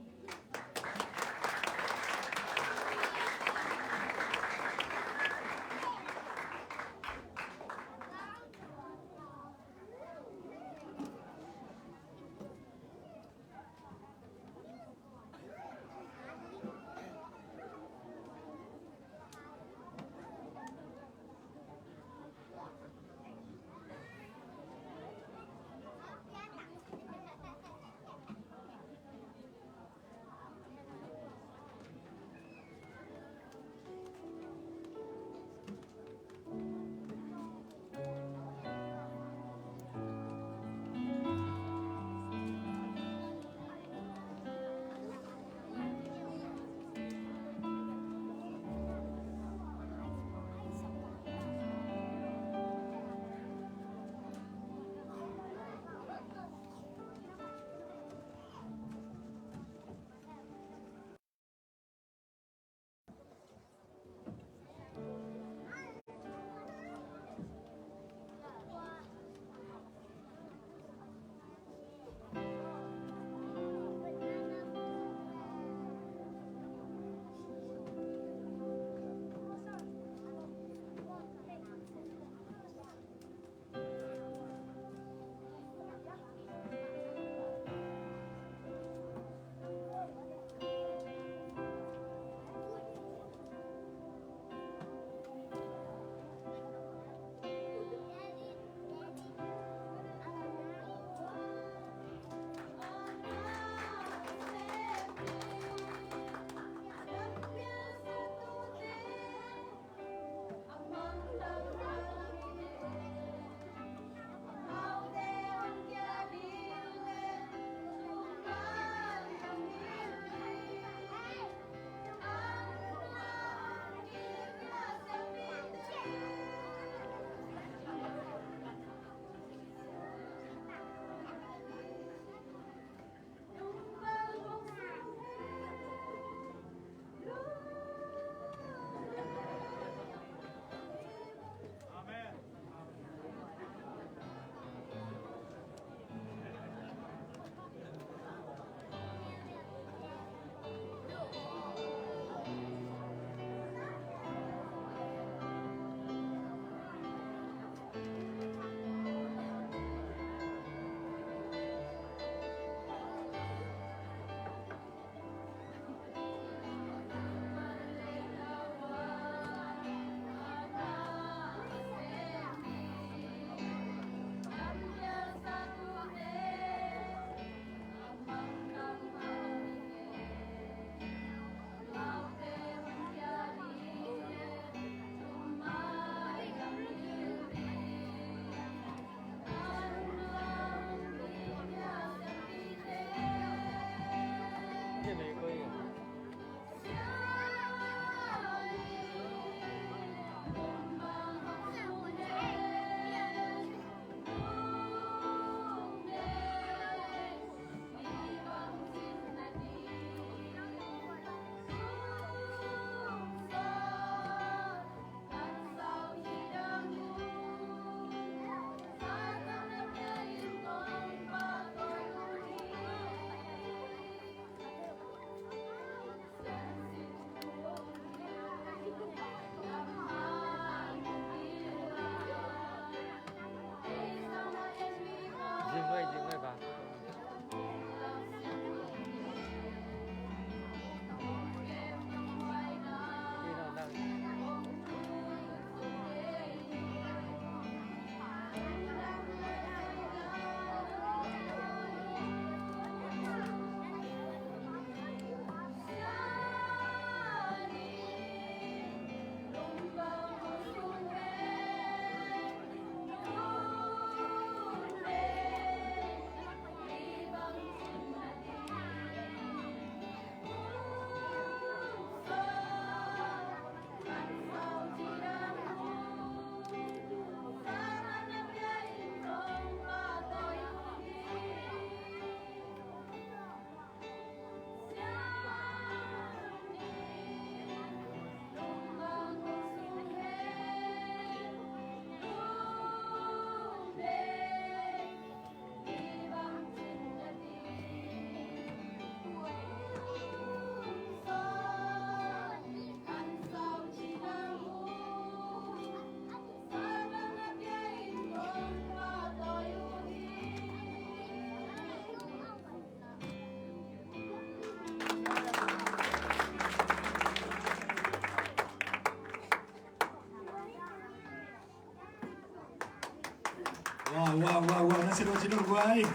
Wow, wow, wow, na si Roger Uruguay.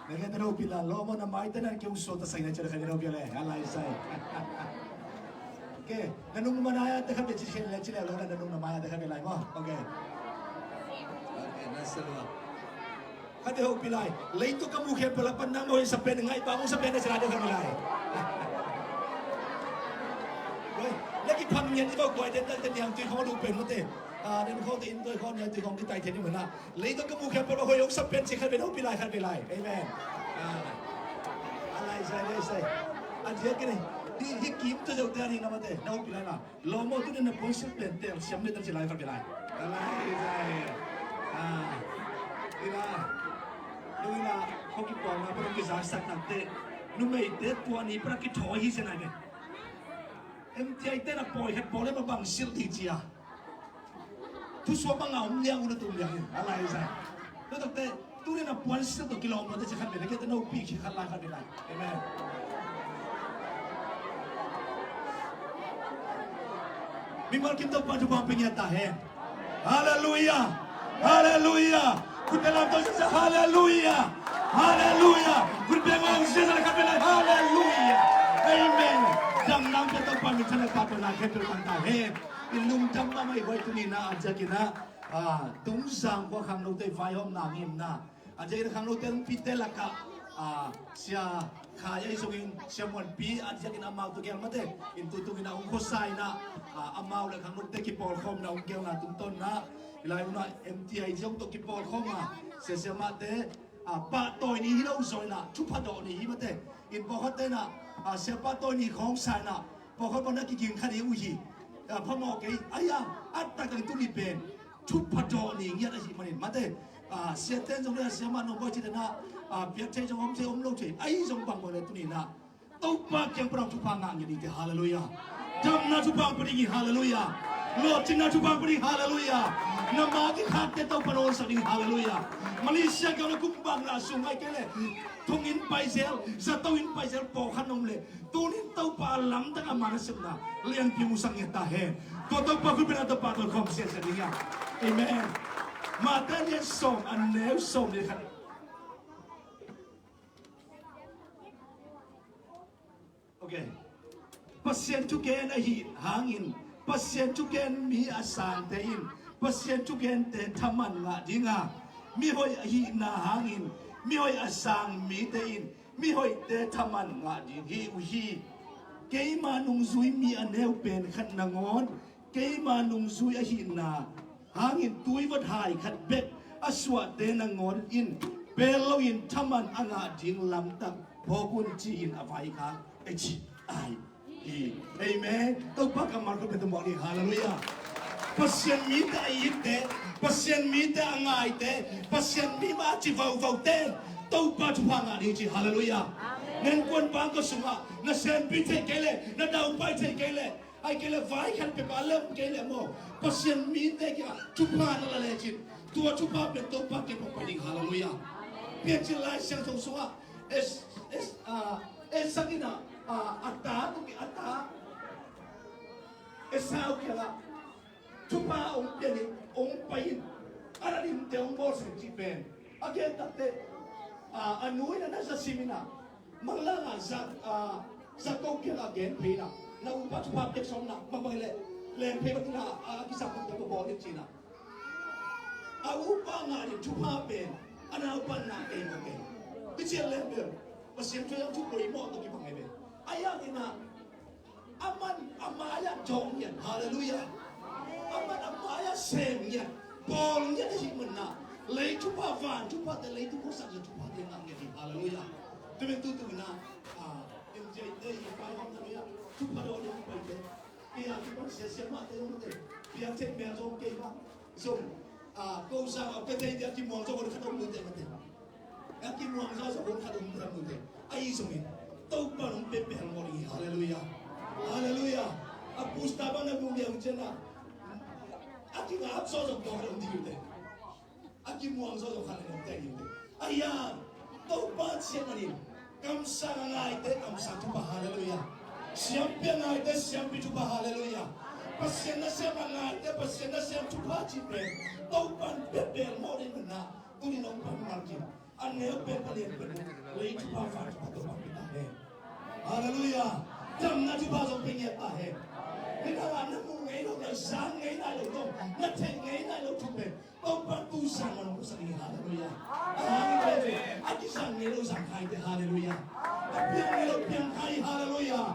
Na khen na hopih lai, lawm aw, na maite na kei hong suakta sa ing na ci a khen na hopih lai. A lai sai. Okay, na nung ma na ya te khat bia ci khen le ci le lo na, na nung na ma ya te khat bia lai maw. Okay. Okay, na sa lua. Khat bia hopih lai. Leitung ka mu khempeuh lak pan nang maw, sa pen ngai pa, hong sa pen na ci lai te khat bia lai. Oi, na kipham ngiat i bau guai den dan te niang tui khong a lu pen maw te. Ah, den khong te in tui khong niang tui khong kitai te ni maw na. Leitung ka mu khempeuh a hoih hong sa pen ci khat bia na hopih lai, khat bia lai. Amen. Ah. A lai sai, lai sai. A diak kei ni. Hi, hi kim tawh zeu te a ding na mate. Na hopih lai na. Lawm aw, tu ni na puansilh pen teel siam ni tan ci lai khat bia lai. A lai sai. Ah. Ina. Lu ina. Kong kipawlna, kong kizaksak nak te. Numeite tua ni pra kithawi hi sia nai me. M T I te na pawi khat pawl le ma bang silh ding ci a. Thusuak bang a om liang un a tum liang in. A lai sa. Tua takte, tu ni na puan sil tawh kilawm lote ci khat ve, na kei te no pi khi khat lai khat ve lai. Amen. Mimal kim Topa thupha pia ngiat ta hen. Halleluia. Halleluia. Khut beng lam tawh sia, halleluia. Halleluia. Khut beng lam sia, khat ve lai. Halleluia. Amen. Dam nang pia Topa min than a pa pia lai khat ve lai ta hen. I lungdam mahmah i hoih tuni na a ziakin ah, ah, Tungzang khua khangnote vaihawmna ngimna. A ziakin khangnote lungpite lakah, ah, Sia Khai ahi zongin, Sia Muanpi a ziakin amau tawh gel mate. In tutung in ah hong khuasa in ah, ah, amau le khangnote kipawlkhawmna hong gelna tungtawn in ah. I lai hun ah M T I zong tawh kipawlkhawm a. Sia siamahte, ah, pahtawi ni hi lo zaw in ah, thupha dawh ni hi mate. In pawlkhatte in ah, ah, Sia pahtawi ni khawng sa in ah, pawlkhat bang na kiging kha ding uh hi. Ah, phamawh kei, ai-a, a taktak tuni pen thupha dawh ni ngiat ahih manin mate, ah, siate in zong le siamah nong bawi cih dan ah, ah, piak thei zong om thei om lo thei, ahi zong bangbang le tuni in ah Topa kiang pan thupha ngah ngiat ding te, halleluia. Damna thupha pia ding hi, halleluia. Lawhcinna thupha pia ding, halleluia. Na ma kikhakte Topa na honsak ding hi, halleluia. Malaysia kiang na kum bang na sung ngai kei le, thonginn paizel, zato inn paizel pawlkhat na om le, tunin Topa a lamdang a ma na sepna lianpi musak ngiat ta hen. Tua Topa khut beng lam tawh pahtawi khawm siasia ding hi. Amen. Mate lian sawm, a neu sawm le khat. Okay. Pasian thugen ahih hangin, Pasian thugen mi a sangte in Pasian thugente thaman ngah ding a, mihoih ahihna hangin mihoih a sang mite in mihoihte thaman ngah ding hi uh hi. Keima nungzui mi a neu pen khat nangawn, keima nungzui ahihna hangin tuivot hai khat bek a suahte nangawn in pel loin thaman a ngah ding lamtak phawk un, ci-in a vaikhak a ci ai hi. Amen. Topa kammal khut beng lam tawh muak ding, halleluia. Pasian mite a itte, Pasian mite a ngaite, Pasian mi mah a ci vauvaute in Topa thupha ngah ding ci, halleluia. Amen. Na innkuan bang ka sungah na sempi thei kei le, na daupai thei kei le, ai kei le vai khat peuhpeuh a lem kei le maw, Pasian mite kiangah thupha na la lecin, tua thupha pen Topa kiang pan pai ding, halleluia. Piancil Lai Siangtho sungah Es, Es, ah, Esau in ah, ah, a ta, tua ki a ta Esau kiangah thupha hong pia in, hong pai in, a na dimte hong bawl seng cih pen a gen takteh, ah, a nu in ah na za sim in ah, manglangah za, ah, za ko kiangah gen phei in ah, na upa thupha piak sawm in ah, bang bang leh leng phei bang in ah, a kisap bang tawh bawl in ci in ah, a upa ngah ding thupha pen a naupa in ah ngah kei mawk kei. Hih ciang leh bel Pasian thu zong thu poimawh tawh kibang hi ve. A hiang in ah, aman a mai-ah dawng ngiat, halleluia. Aman a mai-ah sem ngiat, bawl ngiat ahih manin ah, lei thupha, van thuphate, leitung khuasak zia thuphate ngah ngiat hi, halleluia. Tua pen tutung in ah, ah, M J te i pai hong na lei ah thupha dawh ding paite, kei a kipan sia siamahte zong te, piak thei mel zong kei mah zong, ah, ko sang a pia thei ding a kimuang zaw khat om lo te mate. A kimuang zaw zaw khat om lo te mate. Ahi zongin Topa in hong pia pen hong ol hi, halleluia. Halleluia. A pusta bang na gum liang ciang a, a kingap zaw zaw khat om ding hi te. A kimuang zaw zaw khat om ding hi te. Ahi a, Topa siatna in kamsang a ngaite kamsang thupha, halleluia. Siampi a ngaite siampi thupha, halleluia. Pasian nasem a ngaite, Pasian nasem thupha cih pen Topa'n bia belmawh ding hi na. Tuni nong pan mal kim, a neu pen Palian pen lei thupha, van thupha Topa'n pia ta hen. Halleluiah. Damna thupha zong pia ngiat ta hen. Hih na, na muh ngei lo, na zang ngei nai lo zong, na theih ngei nai lo thu pen Topa tu zang man hong sa hi. Halleluiah. A hang hi ve, a kizang ngei lo zang kha hi te. Halleluiah. A piang ngei lo piang kha hi. Halleluiah.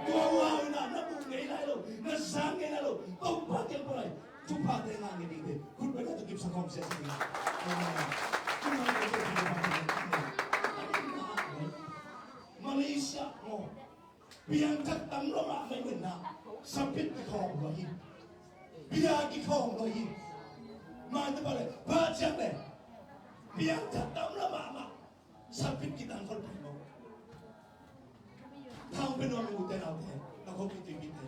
Tua uh hang in ah na muh ngei nai lo, na zang ngei nai lo Topa kiang pawl ah thuphate ngah ngei ding hi. Khut beng a, tawh kipsak khawm sia sa hi. Amen. Malaysia maw, piangthak tam lo mahmah in ah, sapit kikhawng lo hi. Bia kikhawng lo hi. Mah te pah le, pah ciang le, piangthak tam lo mahmah, sapit kitang khol pai lo. Thang pen nuam, ute naute, na khop kituipi te.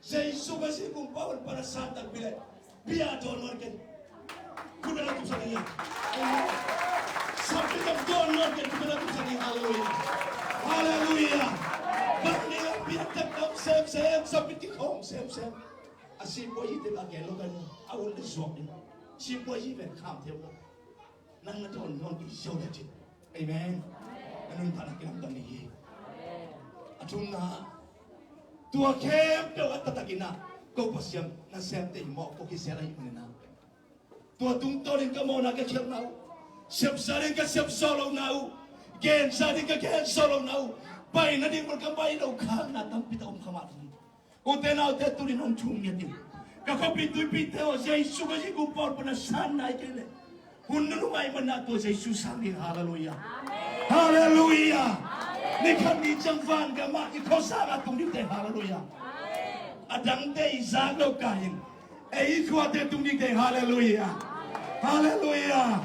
Jesu Khazih Kumpa hong pan a san takpi le, bia dawn nawn ken. Khut beng a, tupsak ni. Amen. Sapit dawn nawn ken, khut beng a, tupsak ni. Halleluiah. Halleluiah. Bang ni a piangthak tam semsem, sapit kikhawng semsem. A sipuai hi te bang gen lo kan, a un le zuak ni. Sipuai hi ven kham theu lo. Nang na dawn nawn kei ziau le cin. Amen. Na nuntakna kilamdang ni hi. A thumna, tua khempeuh a taktak in ah, ko Pasian nasemte i mawh ko kisel ahih manin ah, tua tungtawn in ka mawhna ka khialhna uh, sepzah in ka sepzawh lohna uh, genzah in ka genzawh lohna uh, pai nading bel ka pai lo khakna tampi tak om kha mah ding. Ute naute, tuni nong thum ngiat in, ka khuapi tuipite aw, Jesu Khazih Kumpa hong pan a san nai kei leh, hun nunung ahih manin ah tua Jesu sang ding. Halleluiah. Halleluiah. Ni khat ni ciang vangam ah i khuasang a tung dingte. Halleluiah. A dangte i zak lo kah in, ei i khuate tung dingte. Halleluiah. Halleluiah.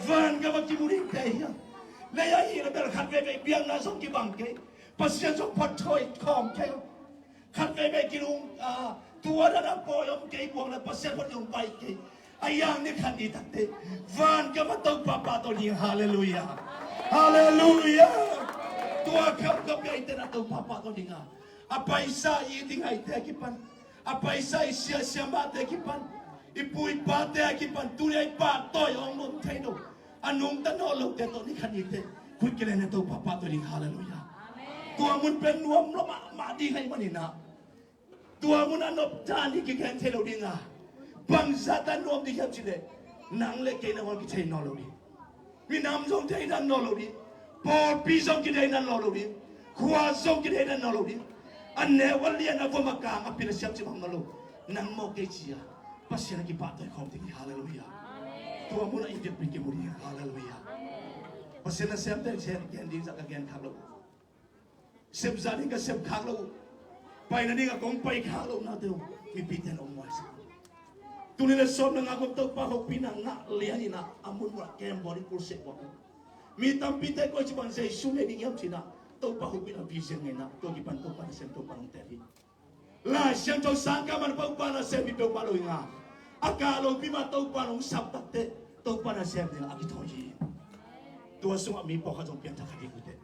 Vangam ah kimu dingte hi a. Lei ah hi le bel khat veivei biakna zong kibang kei, Pasian zong phuatthawi khawm kei. Khat veivei kilung, ah, tua dan a pawi om kei, buang le Pasian phuatthawi om pai kei. A yang ni khat ni takte vangam ah Topa pahtawi ding. Halleluiah. Halleluiah. Tua kham ka pia i ten ah Topa pahtawi ding a, a paisa i ding aite a kipan, a paisa i sia siamahte a kipan, i pu i pate a kipan, tuni a i pahtawi hong om thei lo, a nungta nawn lote tawh ni khat ni te khut kilen le Topa pahtawi ding. Halleluiah. Tua mun pen nuam lo mahmah ding ahih manin ah, tua mun a nop dan i kigen thei lo ding a, bangzah dan nuam ding hiam cih leh, nang le kei nangawn kithei nawn lo ding. Minam zong thei dan nawn lo ding. Pawlpi zong kithei dan nawn lo ding. Khua zong kithei dan nawn lo ding. A neu a lian, a vom a kang, a pil a siam cih bang nawn lo. Nang mawh kei ci a, Pasian a kipahtawi khawm ding hi. Halleluiah. Tua mun ah i biakpi kimu ding hi. Halleluiah. Pasian nasemte gen ding zah ka gen khak lo. Sepzah ding ka sep khak lo uh, pai nading a kong pai khak lohnate uh, mipite in hong muaisak. Tuni le sawm na ngah kong Topa hopihna ngah lian in ah, a mun mun ah kem bawl in, kulseh bawl in. Mi tampite koi ci bang Jesu nei ding hiam ci in ah, Topa hopihna vision ngei in ah, tua kipan Topa nasem Topa hong tel hi. Lai Siangtho sang ka man Topa nasem mi peuhmah lo hi nga. A kah lopi mah Topa hong sap takteh Topa nasem ding a kithawi hi. Tua sungah mi pawlkhat zong piangthak kha ding uh teh.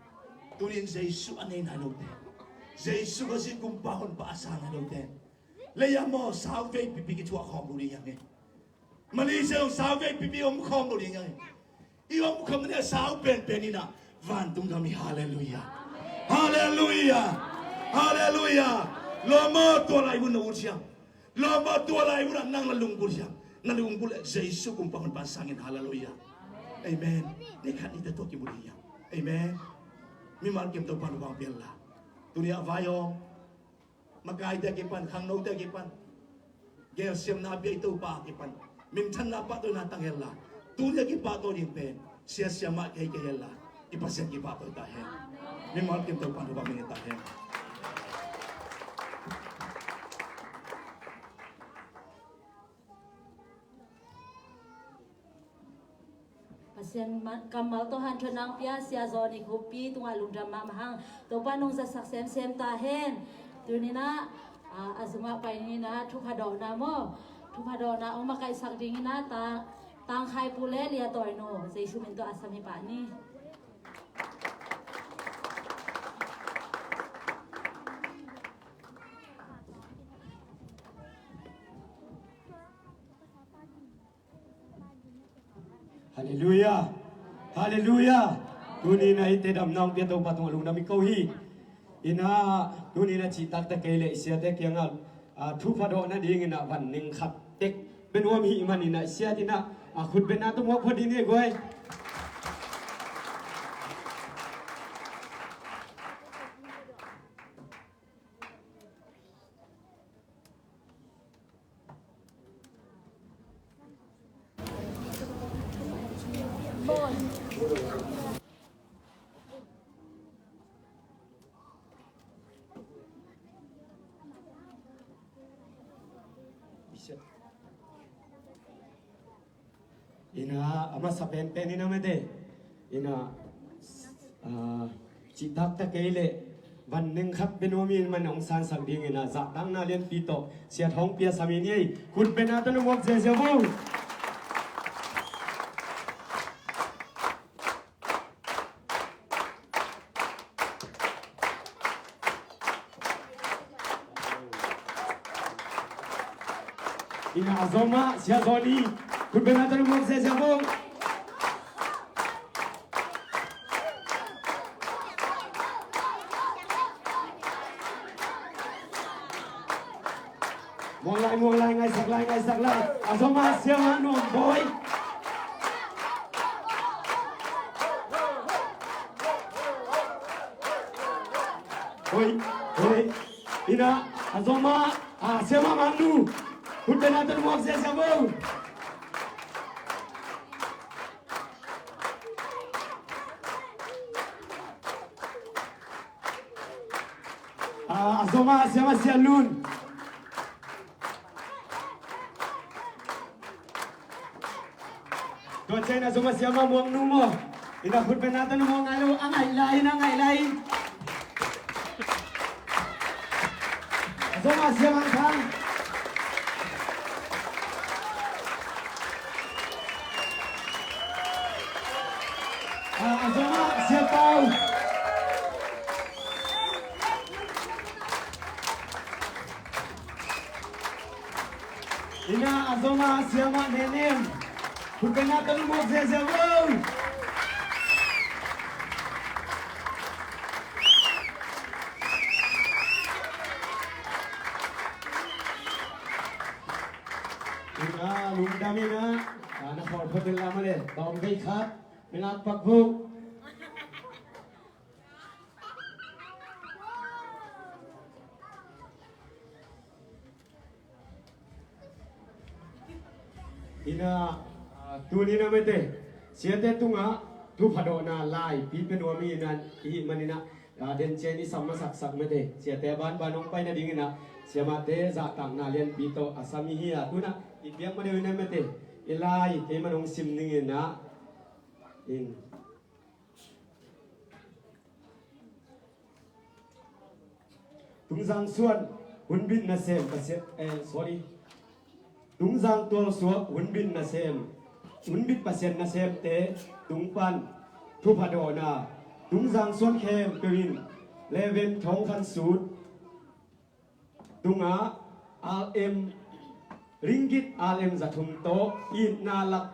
Tuni in Jesu a nei nai lote, Jesu Khazih Kumpa Honpa a sang nai lote, lei ah maw, sauvei pipi kithuah khawm lo ding hi hang e. Malaysia zong sauvei pipi om khawm lo ding hi hang e. I om khawm ni a sau penpen in ah vantung gam hi. Halleluiah. Halleluiah. Halleluiah. Lawm aw, tua lai hun na ut hiam? Lawm aw, tua lai hun ah nang na lunggulh hiam? Na lunggulh leh Jesu Kumpa Honpa sangin. Halleluiah. Amen. Ni khat ni teh tua kimu ding hi hang. Amen. Mimal kim Topa lupang pial la. Tuni a vai aw, makaite a kipan, khangnote a kipan, gelsiamna a pia i Topa a kipan minthanna, pahtawina tang hen la, tuni a kipahtawi ding pen sia siamah kei kei hen la, i Pasian kipahtawi ta hen. Mimal kim Topa thupha min ta hen. Pasian ma-, kammal tawh hanthotna hong pia Sia Zawni khuapi tungah lungdam mahmah hang. Topa nong zatsak semsem ta hen. Tuni in ah, a, a zumah pai ni in ah, thupha dawhna maw, thupha dawhna hong makaihsak ding in ah, ta, Tangkhai Pu le Lia Tawi Nu, Jesu min tawh a sam hi pah ni. Halleluiah. Halleluiah. Tuni in ah eite damna hong pia Topa tungah lungdam i ko hi. In ah tuni in ah cihtaktak kei leh i siate kiangah, ah, thupha dawh nadingin ah van ning khat tek bia nuam i hih manin ah i siate in ah, ah, khutbetna tawh muak phot ding ni guai. In ah a masa penpen in ah mate, in ah, ah, cihtaktak kei leh van ning khat bia nuam i hih manin hong sansak dingin ah zahtakna lianpi tawh siate hong piasak i ni ei. Khutbetna tawh na muak ziahziah vo. In ah a zom ah Sia Johnny, khutbetna tawh na muak ziahziah vo. Muang lai, muang lai, ngaisak lai, ngaisak lai. A zom ah Sia Mang Nuam Bawi. Hoi, hoi. In ah a zom ah, ah, Sia Mang Mang Nu. Khutbetna tawh na muak ziahziah vo. Ah, a zom ah Sia Mang Sia Lun. Tua ciangin a zom ah Sia Mang Muang Nu maw. In ah khutbetna tawh na muak ngai lo, a ngaih lai in, a ngaih lai in. A zom ah Sia Mang Thang. Ah, a zom ah Sia Pau. In ah a zom ah Sia Mang Ne Nem. Khutbetna tawh na muak ziahziah vo. In ah lungdam in ah, ah, na khawl phot in la mah leh, tawm vei khat, mi lak pak vo. In ah, ah, tuni in ah mate, siate tungah thupha dawhna lai pi pia nuam i hih manin ah, ah, den ciang i sam masaksak mate, siate a banban hong pai nadingin ah, siamahte zahtakna lianpi tawh a sam i hi a, tu in ah i biak ma deuh in ah mate, i lai kei man hong sim ning in ah, in Tungzang suan hunbit nasem Pasian, eh, sorry. Tungzang tual suak hunbit nasem, hunbit Pasian nasemte tung pan thupha dawhna, Tungzang suan khempeuh in Reverend Thawng Khan Sut tungah R M, ringgit R M za thum tawh itna lak,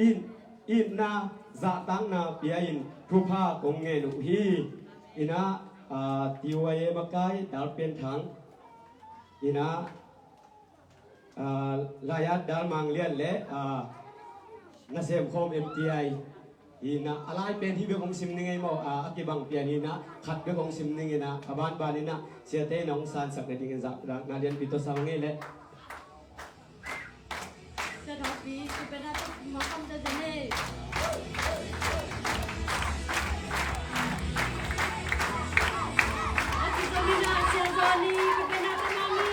it, itna zahtakna pia in thupha kong ngen uh hi. In ah, ah, T Y A makai Dal Pian Thang, in ah, ah, Laiat Dal Mang Lian le, ah, Nasem Khawm M T I. Hi in ah, a lai pen hih bek hong sim ning ei maw, ah, a kibang pian hi in ah, khat bek hong sim ning in ah, a banban in ah, siate in ah hong sansak nadingin zahtakna lianpi tawh sam ning ei leh. Sia Thawpi, Sia Bernardo, Makam Dajane. Aki Domina, Sia Zoni, Sia Bernardo Mami.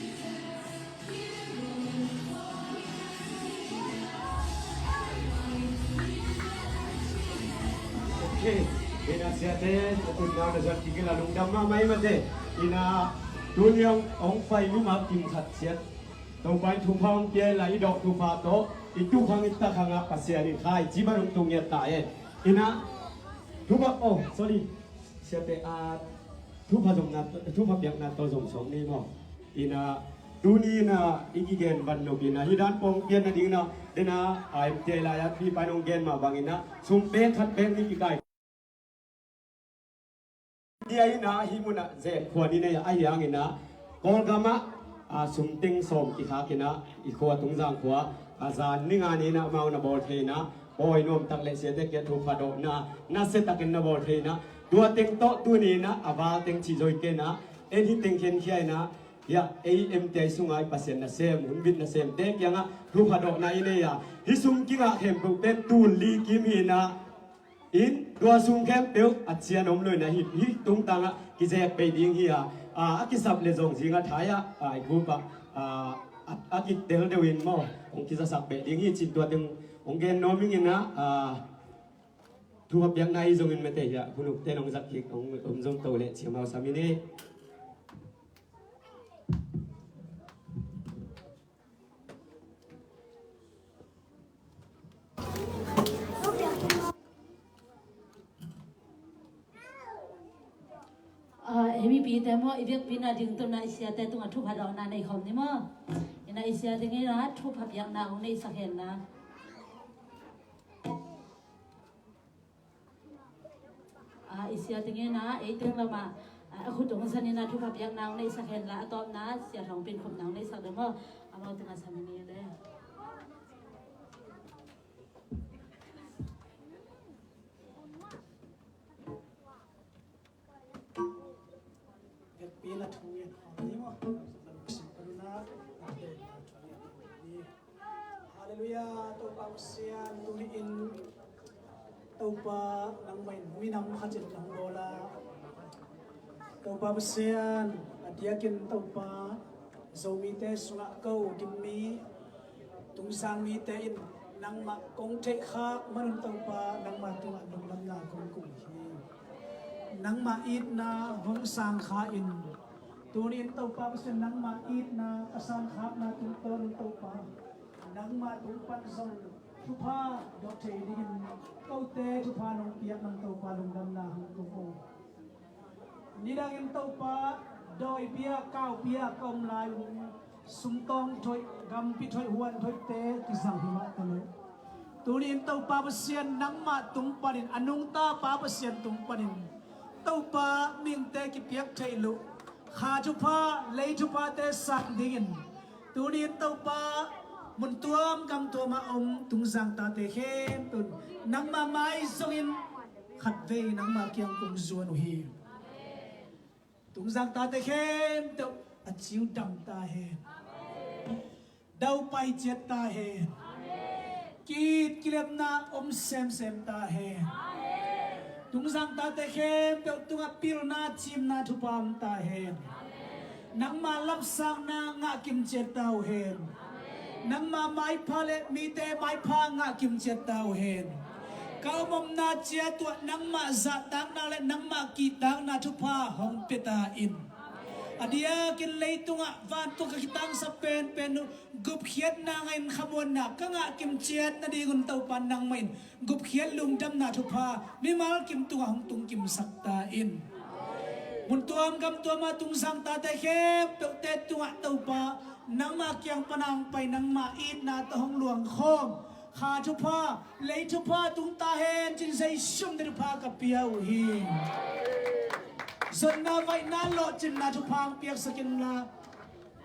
Ok. Ina siate, a tun nau na zat kikila lungdam mahmah i mate. Ina tuni hong pai mimal kim khat siat Topa in thupha hong pia i la i dawh thupha tawh i tukhang i takhang ah Pasian in khai ci ban hong tung ngiat ta e. Ina thupha, oh, sorry. Siate a thupha zong na, thupha piakna tawh zong sawm ni maw? Ina tuni ina i kigen van nop ina hi dan pawng pian nading ina dena a M T I lai a pi pai nong gen mah bang ina sum pek khat pek ni kikai. Dia ina hi muna zen khua ni nei a hi ang ina Kawlgam ah a sum teng sawm kikhak ina i khua Tungzang khua a zan ni nga ni ina amau na bawl thei ina Pawi nuam tak le siate kia thupha dawhna nasia takin na bawl thei ina tua teng tawh tuni ina a val teng ci zoi kena en hi teng khen khia ina hia ei M T I sunga i Pasian nasem hunbit nasemte kiangah thupha dawhna i nei a hi sum kingah khempeuh pen tul li kim hi ina in tua sum khempeuh a cian om lo ina hi hi tungtangah kizek pei ding hi a a kisap le zong zingah thai ah a i gup ah a a kitel deuh in maw hong kizasak pei ding hi cin tua teng hong gen nuam ing ina a thupha piakna i zongin mate hi a hunuk ten hong zak kik hong om zong to le ciamau sam in hi. Hei mipite maw i biakpina ding tuna i siate tungah thupha dawhna nei khawm ni maw? Ina i siate ngeina thupha piakna hong nei sak henna. I siate ngeina ei teng lamah a khut hong sanina thupha piakna hong nei sak henla a tawpna sia thong pin khupna hong nei sak de maw? Amau tungah sam ni le. Hallelujah, Topa Pasian, tuni in Topa nangmah in minam khat in nang bawla. Topa Pasian, a diakin Topa Zomite sungah ko dimmi Tungzang mite in nangmah kong theihkhak manun Topa nangmah tungah lungdamna kong kulh hi. Nangmah itna hong sangkha in tuni in Topa Pasian nangmah itna ka sangkhakna tungtawn in Topa nangmah tung pan zong thupha dawh thei dingin kote thupha nong piak nang Topa lungdamna hong tung o. Nidangin Topa dawi bia kau bia ka om lai un sumtawng thoih gampi thoih huan thoihte kizang hi mah ta lo. Tuni in Topa Pasian nangmah tung panin a nungta pa Pasian tung panin Topa mihingte kipiak theih loh kha thupha lei thuphate sang dingin tuni in Topa mun tuam gam tuam a om Tungzang tate khempeuh nangmah mai zongin khatvei nangmah kiang kong zuan uh hi. Tungzang tate khempeuh a ciu dam ta hen. Daupai ciat ta hen. Ki-it kilemna om semsem ta hen. Tungzang tate khempeuh tungah pilna cimna thupha om ta hen. Nangmah lamsakna ngah kimciat ta uh hen. Nangmah maipha le mite maipha ngah kimciat ta uh hen. Ka omomna ciat uh ah nangmah zahtakna le nangmah kihtakna thupha hong pia ta in. A diakin leitungah vantung ka kitangsap penpen uh gupkhiatna ngah in khamuanna ka ngah kimciat nadingun Topa nangmah in gupkhiat lungdamna thupha mimal kim tungah hong tungkimsak ta in. Mun tuam gam tuama Tungzang tate khempeuhte tungah Topa nangmah kiang pana hong pai nangmah itna tawh hong luangkhawm Kha thupha, lei thupha tung ta hen, cin Zeisu min tawh thupha ka pia uh hi. Zonna vaihna lawhcinna thupha hong piaksak inla,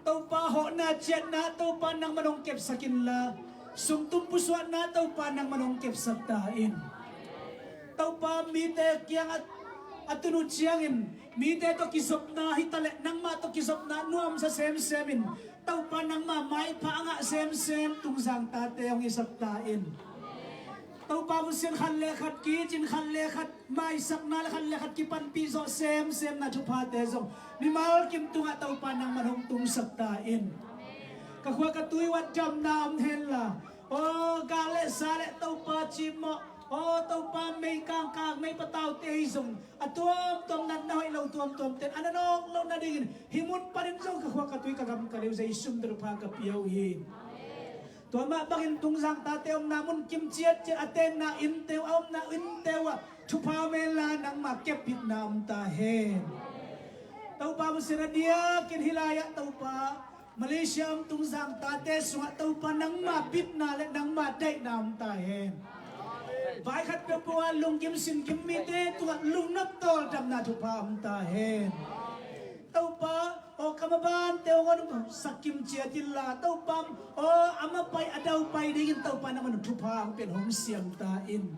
Topa hawhna ciatna Topa nangman hong kepsak inla, sumtum pusuahna Topa nangman hong kepsak ta in. Topa mite kiang a, a tun uh ciangin mite tawh kizopna hi taleh nangmah tawh kizopna nuamsa semsem in Topa nangmah maipha a ngah semsem Tungzang tate hong hisak ta in. Topa Pasian, khat le khat kicin, khat le khat maisakna le khat le khat kipanpih zawh semsemna thuphate zong mimal kim tungah Topa nangman hong tungsak ta in. Ka khua ka tui uah damna om henla, aw, gal le sa le Topa cimawh, aw, Topa mei kangkang mei pataute hi zong a tuamtuam natna hoih lo tuamtuamte in a na nawk loh nadingin hih mun panin zong ka khua ka tui ka gam ka lei uh Zeisu min tawh thupha ka pia uh hi. Tua mah bangin Tungzang tate omna mun kim ciatciat a tenna innte uh, a omna innte uh ah thupha om henla nangmah kepbitna om ta hen. Topa Pasian, a diakin hih lai-ah Topa Malaysia om Tungzang tate sungah Topa nangmah bitna le nangmah daihna om ta hen. Vai khat peuhpeuh ah lungkim sinkim mite tungah lungnop tawldamna thupha om ta hen. Topa, aw, ka mabante hong honsak kim ciat inla Topa, aw, a mapai a daupai dingin Topa nangman thupha hong pia hong siam ta in.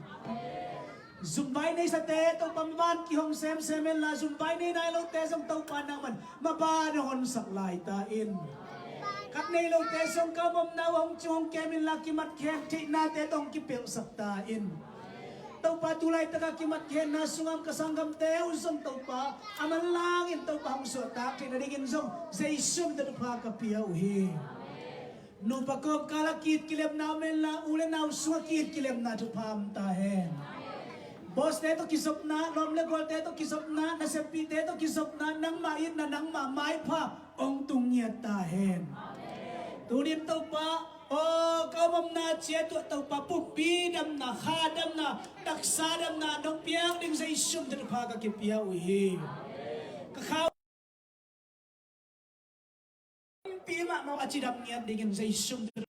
Zumvai neisate Topa maban kihong semsem henla, zumvai nei nai lote zong Topa nangman maban hong honsak lai ta in. Khat nei lote zong ka omna uh hong cung hong kem inla, kimat khen theihnate tawh hong kipelhsak ta in. Topa, tu laitakah kimat khenna sungah ka sanggamte uh zong Topa a manlangin Topa hong suahtak theih nadingin zong Zeisu min tawh thupha ka pia uh hi. Nupa kawmkal ah ki-it kilemna om henla, u le nau sungah ki-it kilemna thupha om ta hen. Boss-te tawh kizopna, lawm le gualte tawh kizopna, naseppihte tawh kizopna, nangmah itna, nangmah maipha hong tung ngiat ta hen. Tunin Topa, aw, ka omomna ciat uh ah Topa pumpi damna, kha damna, taksa damna nong piak ding Zeisu min tawh thupha ka kipia uh hi. Ka kha pumpi mahmah a cidam ngiat dingin Zeisu min tawh